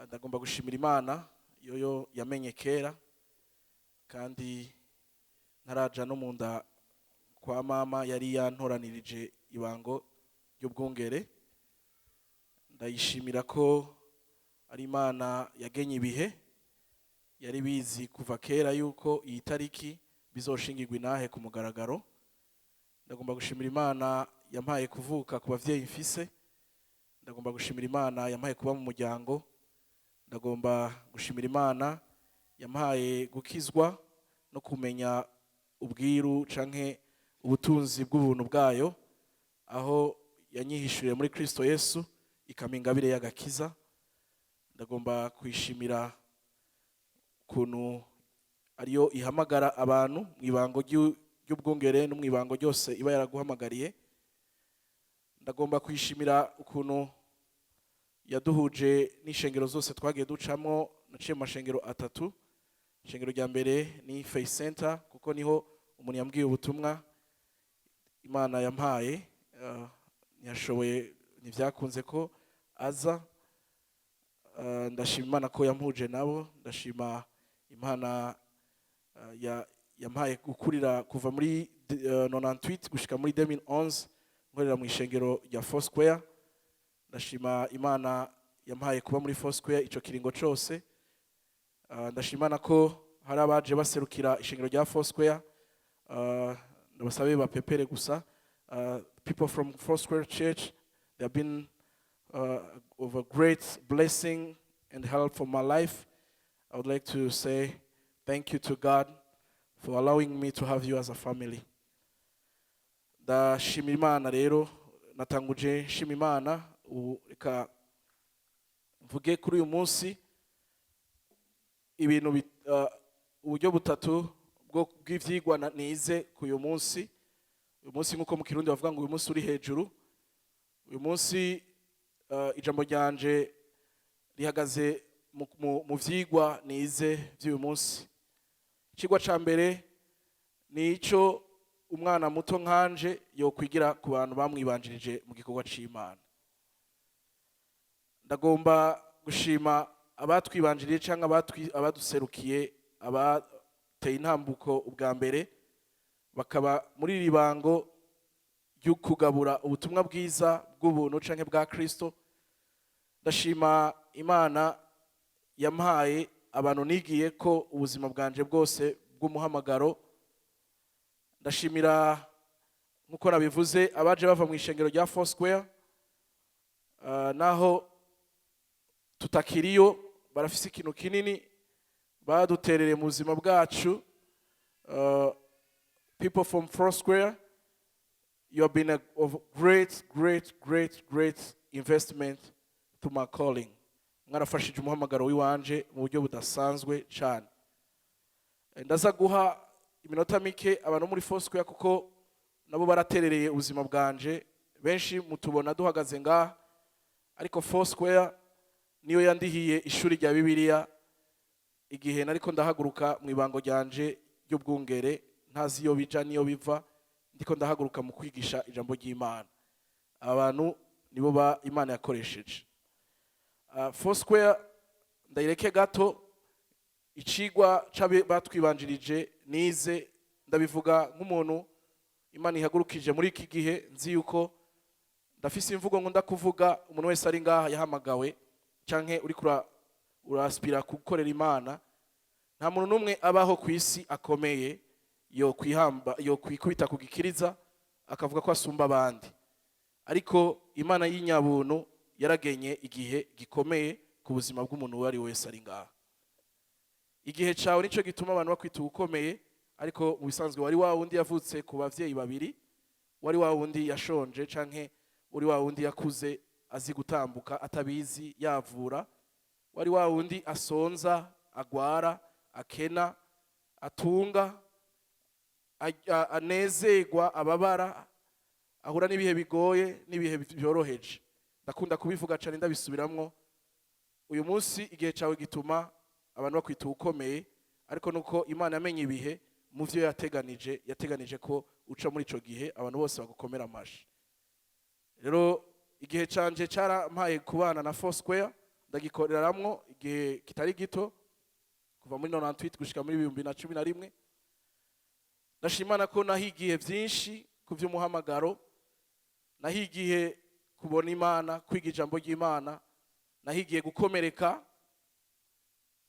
ndagomba gushimira Imana yoyo yamenye kera kandi ntaraja no mu nda kwa mama yari yantoranirije ibango ry'ubwungere. Ndayishimira ko ari Imana yagenye ibihe, yari bizi kuva kera yuko iyi tariki bizoshingirwa inahe ku mugaragaro. Ndagomba gushimira Imana yampaye kuvuka ku bavyeyi mfise. Ndagomba gushimira Imana yampaye kuba mu muryango. Ndagomba gushimira Imana yampaye gukizwa no kumenya ubwiru canke ubutunzi bw'ubuntu bwayo, aho yanyihishuriye muri Kristo Yesu ikampa ingabire y'agakiza. Ndagomba kwishimira ukuntu ariyo ihamagara abantu mu ibango ry'ubwungere no mu ibango ryose iba yaraguhamagariye. Ndagomba kwishimira ukuntu yaduhuje n'ishengero zose twagiye ducamo. Naciye mu mashengero atatu. Ishengero rya mbere ni Faith Center, kuko niho umuntu yambwiye ubutumwa Imana yampaye. Ntiyashoboye, ntibyakunze ko aza. Ndashima Imana ko yampuje nabo. Ndashima Imana yampaye gukurira kuva muri 98 gushika muri 2011 nkorera mu ishengero rya Foursquare. Ndashima Imana yampaye kuba muri Foursquare ico kiringo cose. Ndashima Imana ko hari abaje baserukira ishengero rya Foursquare. Ndabasabe bapepere gusa. People from Foursquare Church, they have been of a great blessing and help for my life. I would like to say thank you to God for allowing me to have you as a family. Ndashima Imana rero, natanguje nshima Imana. Ubu reka mvuge kuri uyu munsi ibintu uburyo butatu bw'ivyigwa nize ku uyu munsi. Uyu munsi nk'uko mu Kirundi bavuga ngo uyu munsi uri hejuru. Uyu munsi ijambo ryanje rihagaze mu vyigwa nize vy'uyu munsi. Icigwa ca mbere ni ico umwana muto nkanje yokwigira ku bantu bamwibanjirije mu gikorwa c'Imana. Ndagomba gushima abatwibanjirije canke abaduserukiye, abateye intambuko ubwa mbere, bakaba muri iri bango ryo kugabura ubutumwa bwiza bw'ubuntu canke bwa Kristo. Ndashima Imana yampaye abantu nigiye ko ubuzima bwanje bwose bw'umuhamagaro. Ndashimira, nk'uko nabivuze, abaje bava mu ishengero rya Foursquare, naho tutakiriyo, barafise ikintu kinini baduterereye mu buzima bwacu. People from Foursquare, you have been a of great, great, great, great investment to my calling. Mwarafashije umuhamagaro w'iwanje mu buryo budasanzwe cyane. Ndaza guha iminota mike abantu muri Foursquare, kuko nabo baraterereye ubuzima bwanje. Benshi mutubona duhagaze ngaha, ariko Foursquare niyo yandihiye ishuri rya Bibiliya igihe nariko ndahaguruka mu ibango ryanje ry'ubwungere, ntazi iyo bija n'iyo biva, ndiko ndahaguruka mu kwigisha ijambo ry'Imana. Abantu nibo ba Imana yakoresheje. Foursquare ndayireke gato. Icigwa c'abe batwibanjirije nize, ndabivuga nk'umuntu Imana ihagurukije muri iki gihe. Nzi yuko ndafise imvugo nkunda kuvuga: umuntu wese ari ngaha yahamagawe canke uriko uraspira gukorera Imana, nta muntu n'umwe abaho ku isi akomeye yo kwihamba, yo kwikubita ku gikiriza akavuga ko asumba abandi. Ariko Imana y'inyabuntu yaragenye igihe gikomeye ku buzima bw'umuntu uwo ari we wese ari ngaha. Igihe cawe nico gituma abantu bakwita ubukomeye, ariko mu bisanzwe wari wa wundi yavutse ku bavyeyi babiri, wari wa wundi yashonje, canke uri wa wundi yakuze azi gutambuka atabizi yavura, wari wa wundi asonza, agwara, akena, atunga, anezerwa, ababara, ahura n'ibihe bigoye n'ibihe byoroheje. Ndakunda kubivuga cyane, ndabisubiramwo. Uyu munsi igihe cyawe gituma abantu bakwita uwukomeye, ariko nuko Imana yamenye ibihe mu vyo yateganije, yateganije ko uca muri ico gihe abantu bose bagukomera amashi. Rero igihe canje carampaye kubana na Foursquare, ndagikoreramwo igihe kitari gito, kuva muri 98 gushika muri 2011. Ndashimana ko nahigiye vyinshi ku vy'umuhamagaro, nahigiye kubona Imana, kwiga ijambo ry'Imana, nahigiye gukomereka,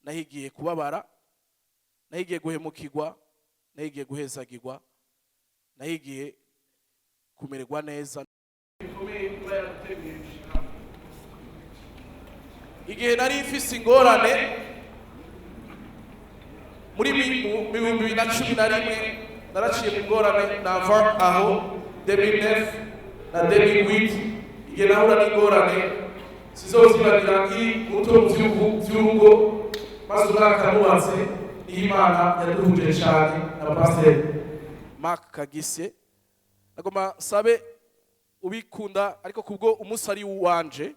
nahigiye kubabara, nahigiye guhemukirwa, nahigiye guhezagirwa, nahigiye kumererwa neza. Igihe nari mfise ingorane muri 2011, naraciye mu ngorane, nava aho 2009 na 2008. Igihe nahura n'ingorane sizozibagira nkiri muto mu vy'urugo, maze umwaka nubatse, niho Imana yaduhuje cane na Pasiteri Mark Kagise. Nagomba sabe ubikunda, ariko kubwo umunsi ari uwanje,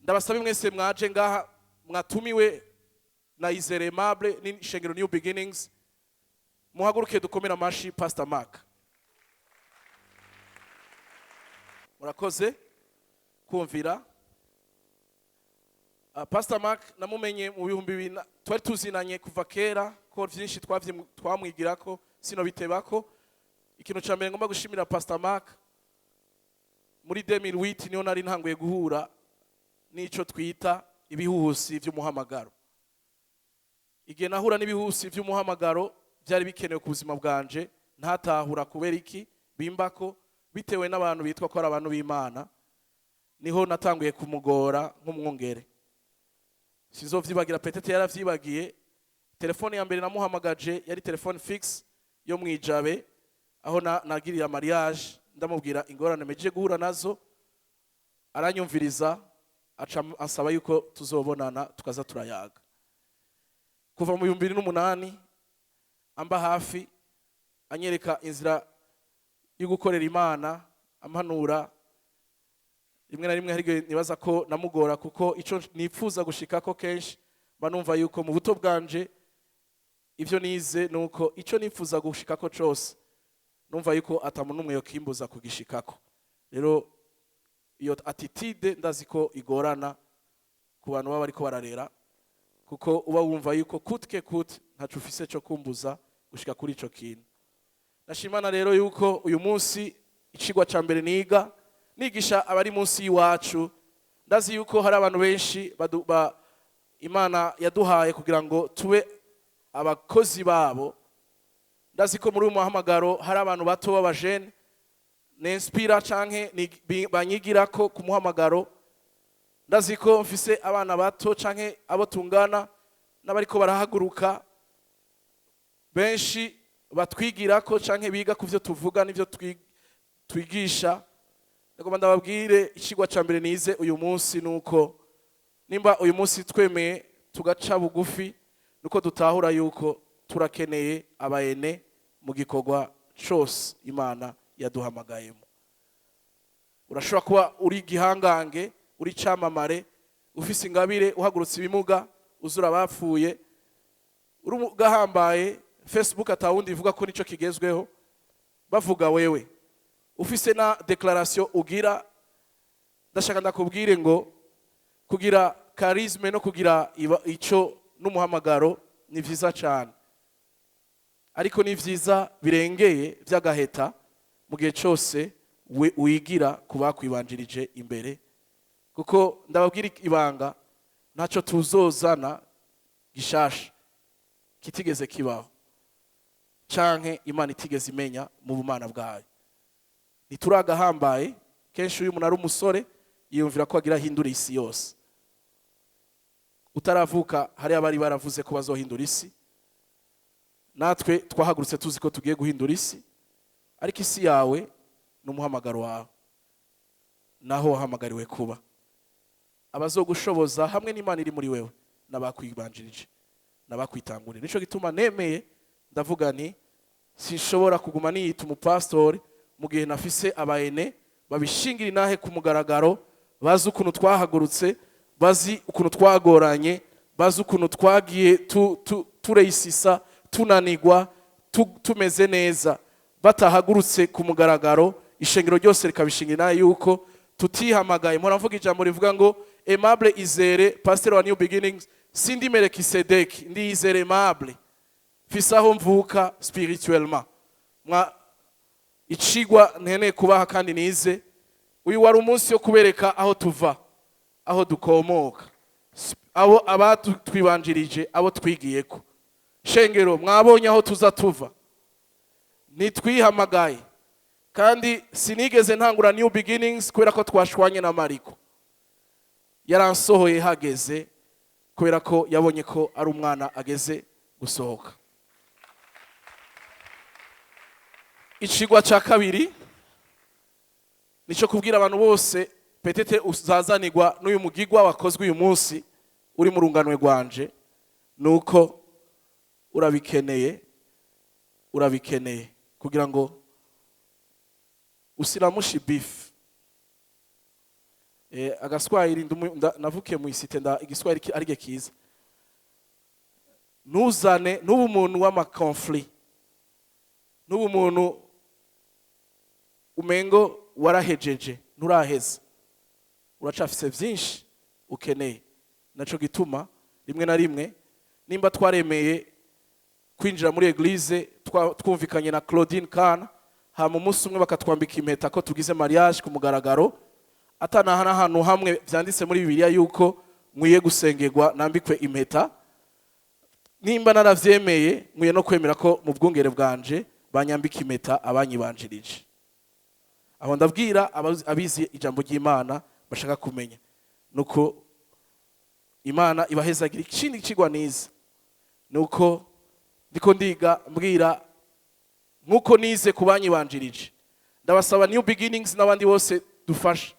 ndabasabe mwese mwaje ngaha, mwatumiwe na Izere Aimable n'ishengero New Beginnings, muhaguruke dukomere amashi Pastor Mark. Murakoze kumvira. Pastor Mark namumenye mu 2000, twari tuzinanye kuva kera, ko vyinshi twamwigirako, sino bitebako. Ikintu ca mbere ngomba gushimira Pastor Mark, muri 2008 niho nari ntanguye guhura n'ico twita ibihuhusi vy'umuhamagaro. Igihe nahura n'ibihuhusi vy'umuhamagaro, byari bikenewe ku buzima bwanje, ntatahura kubera iki bimbako, bitewe n'abantu bitwa ko ari abantu b'Imana. Niho natanguye kumugora nk'umwungere. Sinzovyibagira, peut-être yaravyibagiye. Telefone ya mbere namuhamagaje yari telefone fixe yo mwijabe aho nagirira mariage, ndamubwira ingorane mejeje guhura nazo, aranyumviriza, aca ansaba yuko tuzobonana tukaza turayaga. Kuva mu 2008 amba hafi, anyereka inzira yo gukorera Imana, ampanura. Rimwe na rimwe hari igihe nibaza ko namugora, kuko ico nifuza gushikako kenshi mba numva yuko mu buto bwanje ivyo nize nuko ico nifuza gushikako cose numva yuko ata muntu n'umwe yokimbuza kugishikako. Rero iyo attitude ndazi ko igorana ku bantu baba bariko bararera, kuko uba wumva yuko kutke kut ntaco ufise co kumbuza gushika kuri ico kintu. Ndashimana rero yuko uyu munsi icigwa ca mbere niga nigisha abari munsi y'iwacu. Ndazi yuko hari abantu benshi Imana yaduhaye kugira ngo tube abakozi babo. Ndazi ko muri uyu muhamagaro hari abantu bato b'abajene ninspira canke banyigirako ku muhamagaro. Ndazi ko mfise abana bato canke abo tungana n'abariko barahaguruka benshi batwigirako canke biga ku vyo tuvuga n'ivyo twigisha. Ndagomba ndababwire, icigwa ca mbere nize uyu munsi nuko nimba uyu munsi twemeye tugaca bugufi, nuko dutahura yuko turakeneye abayene mu gikorwa cose Imana yaduhamagayemo. Urashobora kuba uri igihangange, uri camamare, ufise ingabire, uhagurutse ibimuga, uzura abapfuye, uri ugahambaye. Facebook atawundi ivuga ko nico kigezweho, bavuga wewe ufise na déclaration ugira. Ndashaka ndakubwire ngo kugira charisme no kugira ico n'umuhamagaro ni vyiza cyane, ariko ni vyiza birengeye vy'agaheta mu gihe cyose wigira ku bakwibanjirije imbere. Kuko ndababwira ibanga, ntacyo tuzozana gishasha kitigeze kibaho canke Imana itigeze imenya mu bumana bwayo. Ntituragahambaye. Kenshi uyu umuntu ari umusore yiyumvira ko agira ahindura isi yose. Utaravuka hari abari baravuze ko bazohindura isi. Natwe twahagurutse tuzi ko tugiye guhindura isi, ariko isi yawe n'umuhamagaro wawe naho wahamagariwe kuba, abazogushoboza hamwe n'Imana iri muri wewe n'abakwibanjirije n'abakwitangurira. Nico gituma nemeye, ndavuga nti sinshobora kuguma niyita umupastori mu gihe nafise abayene babishingira inahe ku mugaragaro, bazi ukuntu twahagurutse, bazi ukuntu twagoranye, bazi ukuntu twagiye tureyisisa, tunanigwa, tumeze neza. Batahagurutse ku mugaragaro, ishengero ryose rikabishingira inahe yuko tutihamagaye. Mpora mvuga ijambo rivuga ngo Aimable Izere, pasteur wa New Beginnings, sindi Melekisedeki, ndi Izere Aimable, mfise aho mvuka spirituellement. Mwa icigwa nkeneye kubaha kandi nize, uyu wari umunsi wo kubereka aho tuva, aho dukomoka, abo abatwibanjirije, abo twigiyeko. Shengero, mwabonye aho tuza tuva. Nitwihamagaye, kandi sinigeze ntangura New Beginnings kubera ko twashwanye na Mariko. Yaransohoye hageze, kubera ko yabonye ko ari umwana ageze gusohoka. Icigwa cya kabiri nico kubwira abantu bose, peut-être uzazanirwa n'uyu mugigwa wakozwe uyu munsi uri mu runganwe rwanje, nuko urabikeneye, urabikeneye kugira ngo usiramushi beef. Agaswahili navukiye mu isite, nda igiswahili ari kiza. Ntuzane n'ubu umuntu w'amaconflit, n'ubu umuntu umengo warahejeje, nturaheza, uracafise vyinshi ukeneye. Naco gituma rimwe na rimwe nimba twaremeye kwinjira muri église, twumvikanye na Claudine Kana, hama umunsi umwe bakatwambika impeta ko tugize mariage ku mugaragaro, atanaha n'ahantu hamwe vyanditse muri Bibiliya yuko nkwiye gusengerwa nambikwe impeta. Nimba naravyemeye, nkwiye no kwemera ko mu bwungere bwanje banyambika impeta abanyibanjirije. Aho ndabwira abizi ijambo ry'Imana bashaka kumenya nuko Imana ibahezagira. Ikindi kigwa nize nuko ndiko ndiga mbwira nkuko nize ku banyibanjirije, ndabasaba New Beginnings n'abandi bose dufashe,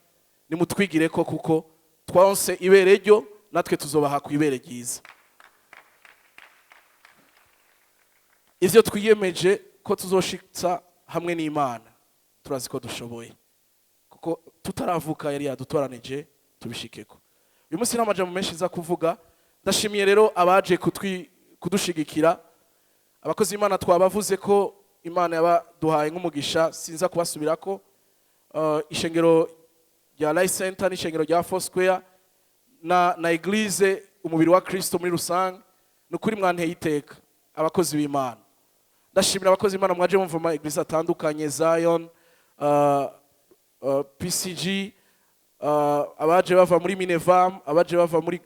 nimutwigire ko kuko twanse ibere ryo, natwe tuzobaha ku ibere ryiza. Ivyo twiyemeje ko tuzoshitsa hamwe n'Imana, turazi ko dushoboye, kuko tutaravuka yari yadutoranije tubishikeko. Uyu munsi nta majambo menshi nza kuvuga. Ndashimiye rero abaje kudushigikira. Abakozi b'Imana twabavuze ko Imana yabaduhaye nk'umugisha, sinza kubasubirako. Ishengero rya Life Center n'ishengero rya Foursquare na Eglise umubiri wa Kristo muri rusange, nukuri mwanteye iteka abakozi b'Imana. Ndashimira abakozi b'Imana mwaje mumva ama eglise atandukanye, Zion, PCG, abaje bava muri Minevam, abaje bava muri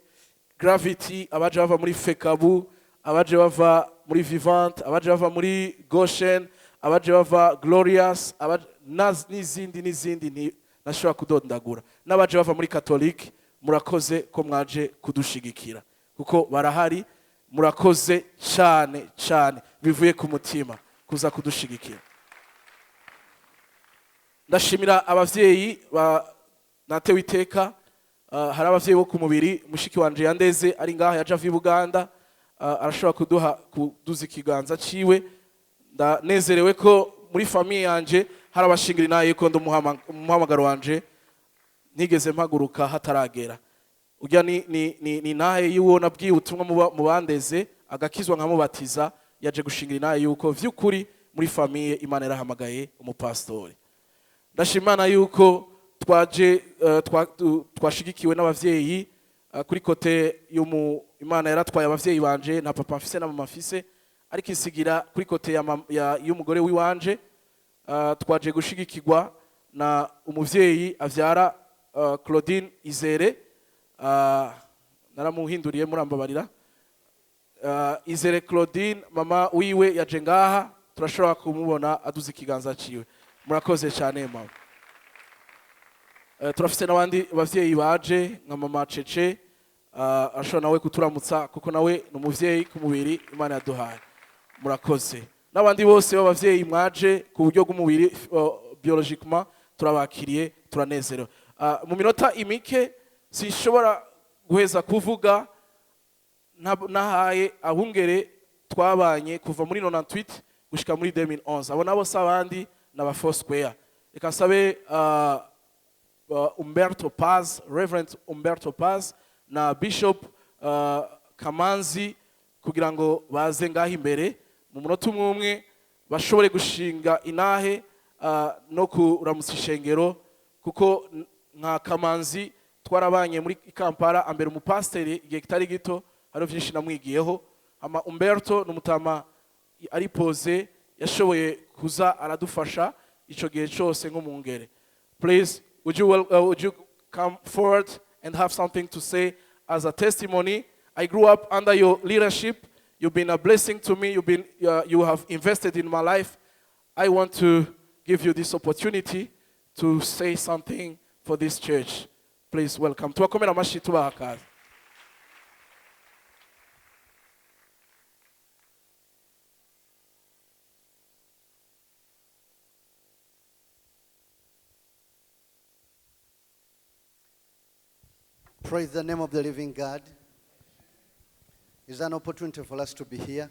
Gravity, abaje bava muri Fekabu, abaje bava muri Vivante, abaje bava muri Goshen, abaje bava Glorious, n'izindi n'izindi ntashobora kudondagura, n'abaje bava muri Catholique. Murakoze ko mwaje kudushigikira kuko barahari. Murakoze cyane cyane bivuye ku mutima kuza kudushigikira. Ndashimira abavyeyi natewe iteka. Hari abavyeyi bo ku mubiri, mushiki wanje yandeze ari ngaha, yaje ava i Buganda, arashobora kuduha kuduza ikiganza ciwe. Ndanezerewe ko muri famille yanje hari abashingira inaye ko umuhamagaro wanje ntigeze mpaguruka hataragera. Ujya ni nahe y'uwo nabwiye ubutumwa mu bandeze agakizwa nkamubatiza, yaje gushingira inahe yuko vy'ukuri muri famille Imana yarahamagaye umupastori. Ndashimana yuko twaje twashigikiwe n'abavyeyi kuri côté y'umu Imana yaratwaye abavyeyi banje, nta papa mfise na mama mfise, ariko insigira kuri côté y'umugore wiwanje. Twaje gushigikirwa na umuvyeyi avyara Claudine Izere, naramuhinduriye murambabarira. Izere Claudine, mama wiwe yaje ngaha, turashobora kumubona aduze ikiganza ciwe. Murakoze cyane mama. Turafise n'abandi bavyeyi baje nka mama Cece, ashobora nawe kuturamutsa kuko nawe ni umuvyeyi ku mubiri Imana yaduhaye. Murakoze n'abandi bose b'abavyeyi mwaje ku buryo bw'umubiri, biologiquement turabakiriye, turanezerewe. Mu minota imike sinshobora guheza kuvuga nahaye abungere twabanye kuva muri 98 gushika muri 2011. Abo nabo si abandi, ni aba Foursquare. Reka nsabe Umberto Paz, Reverend Umberto Paz na Bishop Kamanzi kugira ngo baze ngaho imbere mu munota umwe umwe bashobore gushinga inahe no kuramutsa ishengero, kuko nka Kamanzi twarabanye muri Kampala ambere umupasiteri igihe kitari gito, hari byinshi namwigiyeho. Ama Umberto n'umutama ari pose yashoboye kuza aradufasha ico gihe cyose nk'umungere. Please, would you come forward and have something to say as a testimony? I grew up under your leadership. You've been a blessing to me. You have invested in my life. I want to give you this opportunity to say something for this church. Please welcome. Tubakomera amashyi tubaha akazi. Praise the name of the living God. It's an opportunity for us to be here.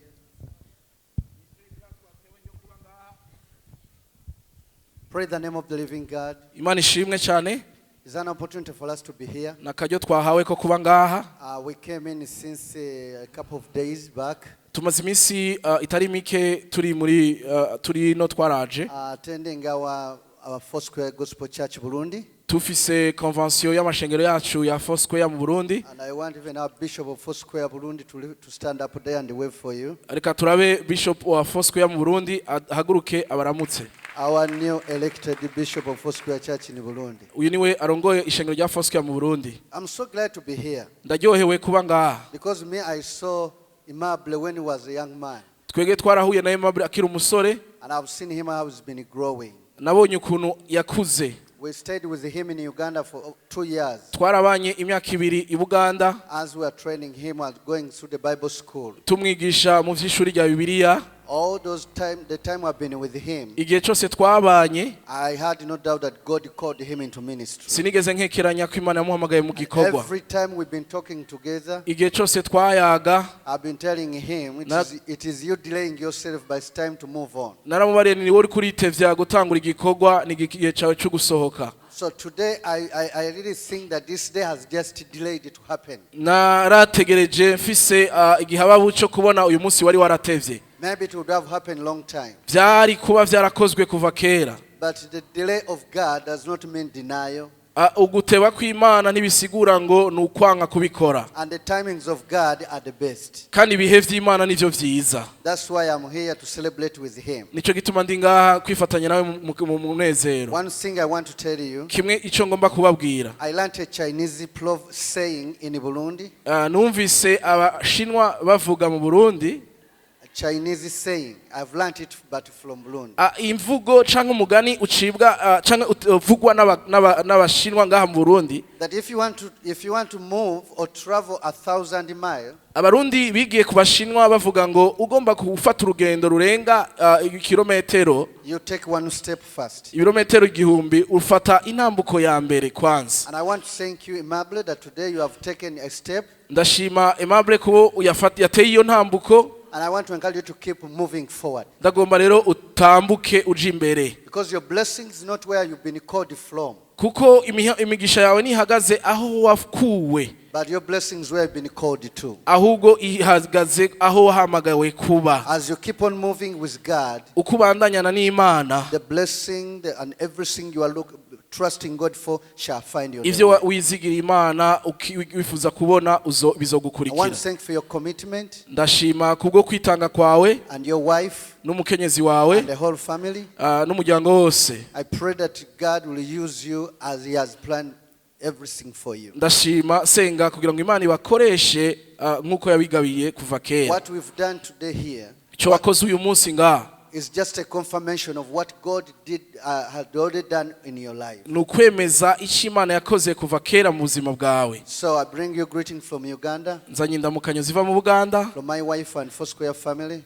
Praise the name of the living God. Imana ishimwe cyane. It's an opportunity for us to be here. Ni akaryo twahawe ko kuba ngaha. We came in since a couple of days back, Tumaze iminsi itari mike turi muri turi no twaraje attending our Foursquare Gospel Church Burundi. Tufise convention y'amashengero yacu ya Foursquare mu Burundi. And I want even our Bishop of Foursquare Burundi to stand up there and wave for you. Reka turabe Bishop wa Foursquare mu Burundi ahaguruke abaramutse. Our new elected Bishop of Foursquare Church in Burundi. Uyu niwe arongoye ishengero rya Foursquare mu Burundi. I'm so glad to be here Ndaryohewe kuba ngaha because me, I saw Aimable when he was a young man. Twege twarahuye na Aimable akiri umusore. And I've seen him how he's been growing. Nabonye ukuntu yakuze. We stayed with him in Uganda for 2 years Twarabanye imyaka 2 i Buganda as we were training him and going through the Bible school. tumwigisha mu vy'ishuri rya Bibiliya. All those time, the time I've been with him, Igihe cyose twabanye, I had no doubt that God called him into ministry. sinigeze nkekeranya ko Imana yamuhamagaye mu gikorwa. Every time we've been talking together, Igihe cyose twayaga, I've been telling him, it is you delaying yourself, but it's time to move on. naramubariye ni wowe uri kuritevya gutangura igikorwa, ni igihe cyawe cyo gusohoka. So today, I really think that this day has just delayed it to happen. Narategereje mfise igihababu cyo kubona uyu munsi wari waratevye. Maybe it would have happened long time. Byari kuba byarakozwe kuva kera. But the delay of God does not mean denial. Ah, uguteba kw'Imana ntibisigura ngo ni ukwanga kubikora. And the timings of God are the best. Kandi ibihe vy'Imana nivyo vyiza. That's why I'm here to celebrate with him. Nico gituma ndi ngaha kwifatanya nawe mu munezero. One thing I want to tell you, Kimwe ico ngomba kubabwira, I learnt a Chinese prov saying in Burundi, Ah, numvise Abashinwa bavuga mu Burundi. A Chinese saying. I've learnt it, but from Burundi. Ah, imvugo canke umugani ucibwa canke uvugwa n'Abashinwa ngaha mu Burundi. That if you want to move or travel 1,000 miles, Abarundi bigiye ku Bashinwa bavuga ngo ugomba gufata urugendo rurenga ikirometero you take one step first. Ibirometero 1000 ufata intambuko ya mbere kwanza. And I want to thank you, Aimable, that today you have taken a step. Ndashima Aimable kubo yateye iyo ntambuko. And I want to encourage you to keep moving forward. Ndagomba rero utambuke uje imbere. Because your blessing is not where you've been called from, Kuko imigisha yawe ntihagaze aho wakuwe, but your blessing is where you've been called to. Ahubwo ihagaze aho wahamagawe kuba. As you keep on moving with God, Uko ubandanyana n'Imana, the blessing and everything you are trusting God for shall find you. ivyo wizigira Imana wifuza kubona I bizogukurikira. want to thank for your commitment Ndashima kubwo kwitanga kwawe and your wife n'umukenyezi wawe and the whole family. N'umuryango wose. I pray that God will use you as He has planned everything for you. Ndashima senga kugira ngo Imana ibakoreshe nk'uko yabigabiye kuva kera. What we've done today here Icyo wakoze uyu munsi ngaha is just a confirmation of what God had already done in your life. Ni ukwemeza icyo Imana yakoze kuva kera mu buzima bwawe. So I bring you greeting from Uganda, Nzanye indamukanyo ziva mu Buganda from my wife and Foursquare family.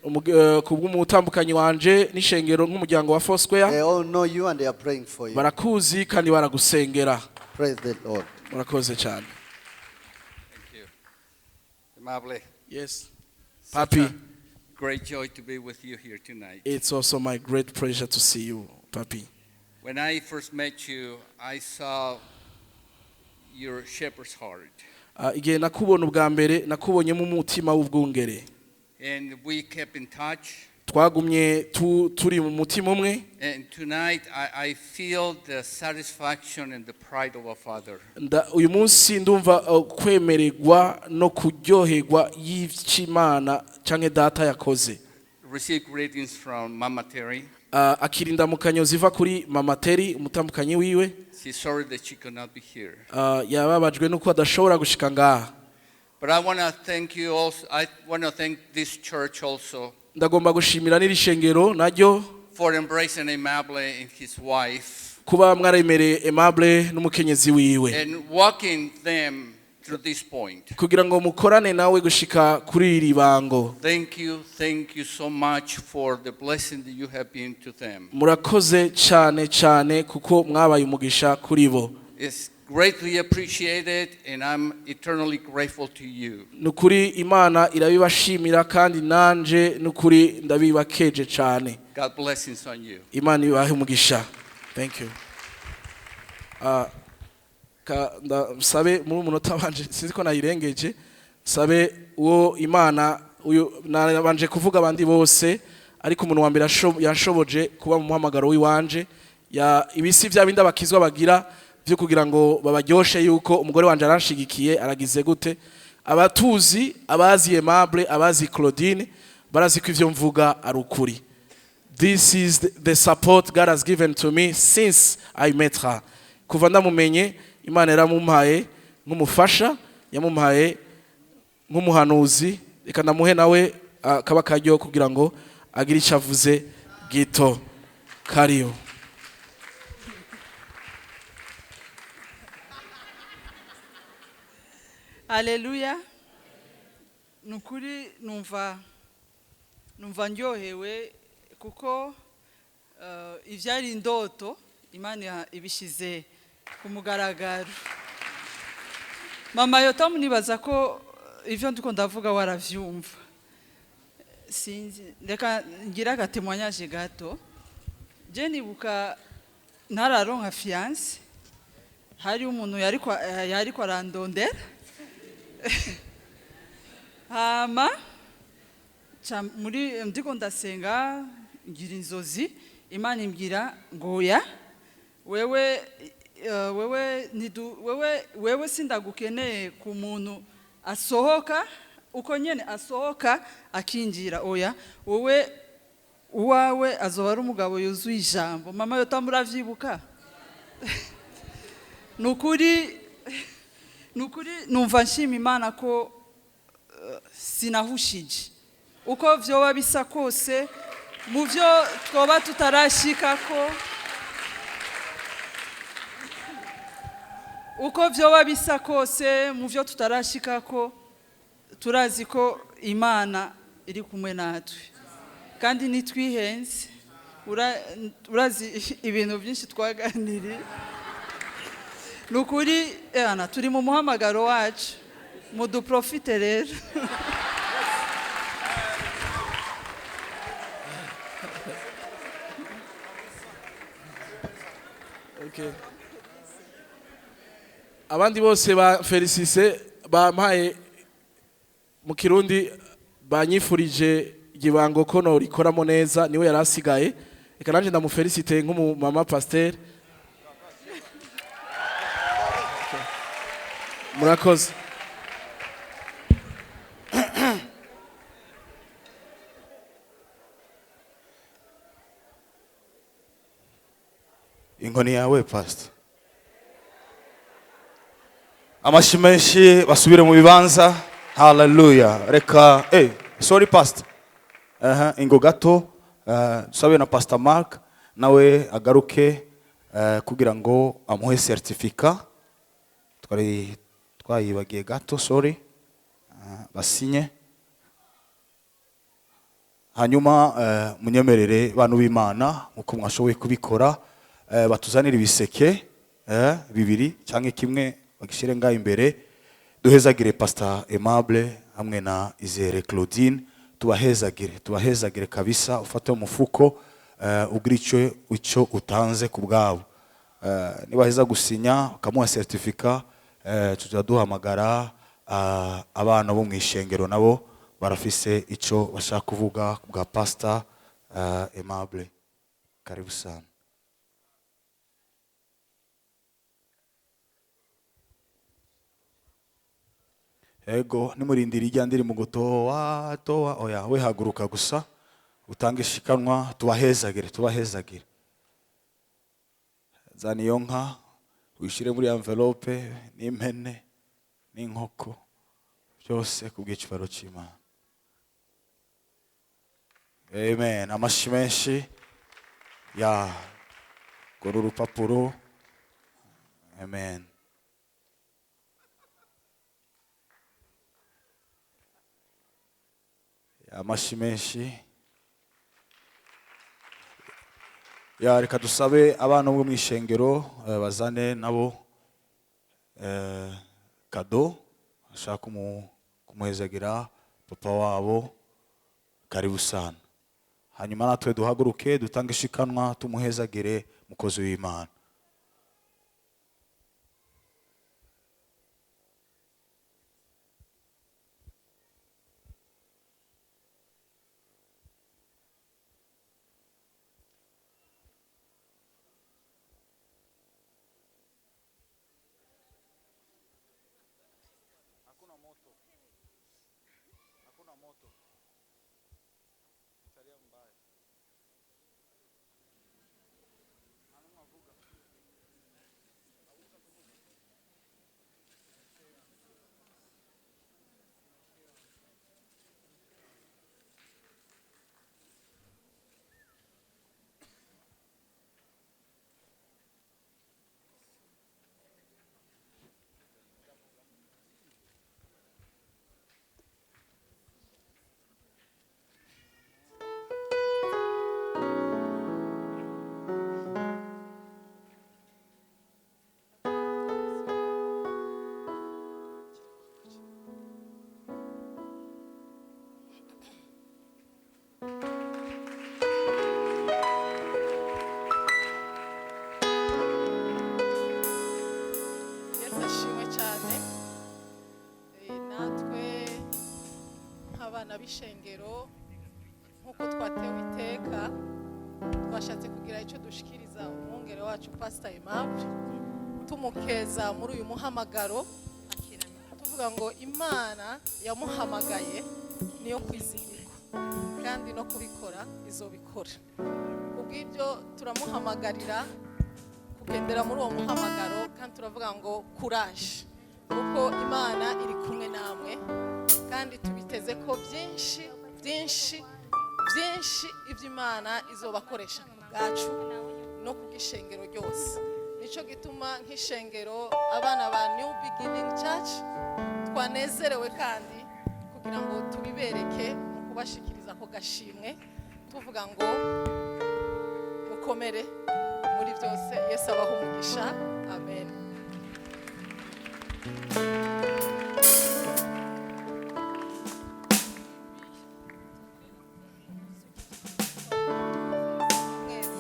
Kubw'umutambukanyi wanje n'ishengero nk'umuryango wa Foursquare. They all know you and they are praying for you. Barakuzi kandi baragusengera. Praise the Lord. Murakoze cyane. Thank you. Aimable, Yes. such Papi. a great joy to be with you here tonight. It's also my great pleasure to see you, Papi. When I first met you, I saw your shepherd's heart. Ah, igihe nakubona ubwa mbere nakubonyemo umutima w'ubwungere. And we kept in touch. Twagumye turi mu mutima umwe. And tonight, I feel the satisfaction and the pride of a father. Uyu munsi ndumva kwemererwa no kuryoherwa y'Imana canke data yakoze. Receive greetings from Mama Terry. Ah, akira indamukanyo ziva kuri Mama Terry umutambukanyi wiwe. She's sorry that she could not be here. Ah, yababajwe nuko adashobora gushika ngaha. But I want to thank you also. I want to thank this church also Ndagomba gushimira n'iri shengero naryo for embracing Aimable and his wife kuba mwaremereye Aimable n'umukenyezi wiwe and walking them through this point. Kugira ngo mukorane nawe gushika kuri iri bango. Thank you so much for the blessing that you have been to them. Murakoze cyane cyane kuko mwabaye umugisha kuri bo. It's greatly appreciated, and I'm eternally grateful to you. Ni ukuri Imana irabibashimira kandi nanje ni ukuri ndabibakeje cyane. God blessings on you. Imana ibahe umugisha. Thank you. Ah, nsabe muri umunota wanje sinzi ko nayirengeje nsabe uwo Imana uyu nabanje kuvuga abandi bose ariko umuntu wa mbere yanshoboje kuba mu muhamagaro w'iwanje ya ibisi bya bindi abakizwa bagira byo kugira ngo babaryoshe yuko umugore wanje aranshigikiye aragize gute. Abatuzi abazi Aimable abazi Claudine barazi ko ivyo mvuga ari ukuri. This is the support God has given to me since I met her. Kuva ndamumenye Imana yaramumpaye nk'umufasha yamumpaye nk'umuhanuzi reka ndamuhe nawe kaba karyo kugira ngo agire icyo avuze gito kariyo. Aleluya. Ni ukuri numva ndyohewe kuko ibyari indoto Imana ibishyize ku mugaragaro. Mama Yotamu nibaza ko ibyo ndiko ndavuga waravyumva. Sinzi reka ngira agatémoignage gato. Je nibuka ntararonka fiancé hari umuntu yariko arandondera hama ca muri ndiko ndasenga ngira inzozi Imana imbwira ngo oya wewe. Wewe nidu wewe sindagukeneye ku muntu asohoka uko nyene asohoka akinjira, oya, wowe uwawe azoba ari umugabo yuzuye ijambo. Mama Yota, muravyibuka? Nukuri numva nshima Imana ko sinahushije. Uko vyoba bisa kose, mu byo twoba tutarashikako, uko vyoba bisa kose, mu byo tutarashikako, turazi ko Imana iri kumwe natwe kandi nitwihenze. Urazi ibintu byinshi twaganiriye. Ni ukuri ana turi mu muhamagaro wacu, muduprofite rero. Okay. Abandi bose ba félicité, bampaye mu Kirundi, banyifurije igibango ko norikoramo neza, niwe yari asigaye. Reka nanje ndamufélicite nk'umumama pasteur. Okay. Murakoze. Inkoni yawe, pastor. Amashi menshi, basubire mu bibanza. Haleluya. Reka, sorry pastor, aha ingo gato, dusabe na Pastor Mark nawe agaruke kugira ngo amuhe certificat. Twari twayibagiye gato, sorry. Basinye. Hanyuma munyemerere, bantu b'Imana, nkuko mwashoboye kubikora, batuzanire ibiseke bibiri cyangwa kimwe, bagishyire ngaho imbere, duhezagire Pastor Aimable hamwe na Izere Claudine. Tubahezagire, tubahezagire kabisa. Ufate umufuko, ugire icyo utanze ku bwabo. Nibaheza gusinya ukamuha certificat, tujya duhamagara abana bo mu ishengero, nabo barafise icyo bashaka kuvuga ku bwa Pastor Aimable. Karibu sana. Ego, nimurindira ijya ndiri mu gutowa towa, oya, we haguruka gusa utange ishikanwa. Tubahezagire, tubahezagire. Zana iyo nka wishyire muri envelope, n'impene n'inkoko, byose ku bw'icubahiro cy'Imana. Amen. Amashi menshi ya gora urupapuro. Amen. Amashi menshi ya. Reka dusabe abana bo mu ishengero bazane nabo cadeau ashaka kumuhezagira papa wabo. Karibu sana. Hanyuma natwe duhaguruke, dutange ishikanwa, tumuhezagire mukozi w'Imana. Hakuna moto. Hakuna moto. Italia mbaya. Avuga. Yesu ashimwe cyane. Natwe nk'abana b'ishengero, nk'uko twatewe iteka, twashatse kugira icyo dushikiriza umwungere wacu Pastor Aimable. Tumukeza muri uyu muhamagaro, tuvuga ngo Imana yamuhamagaye niyo kwizigirwa, kandi no kubikora izobikora. Kubw'ibyo turamuhamagarira kugendera muri uwo muhamagaro, kandi turavuga ngo courage, kuko Imana iri kumwe namwe, kandi tubiteze ko byinshi byinshi byinshi ibyo Imana izobakoresha ku bwacu no ku bw'ishengero ryose. Nicyo gituma nk'ishengero, abana ba New Beginning Church, twanezerewe kandi kugira ngo tubibereke mu kubashikiriza ako gashimwe, tuvuga ngo mukomere muri byose. Yesu abaha umugisha. Amen.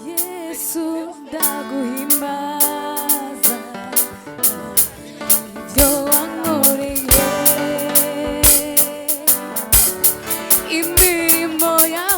Yesu, ndaguhimbaza ibyo wankoreye, imirimo yawe.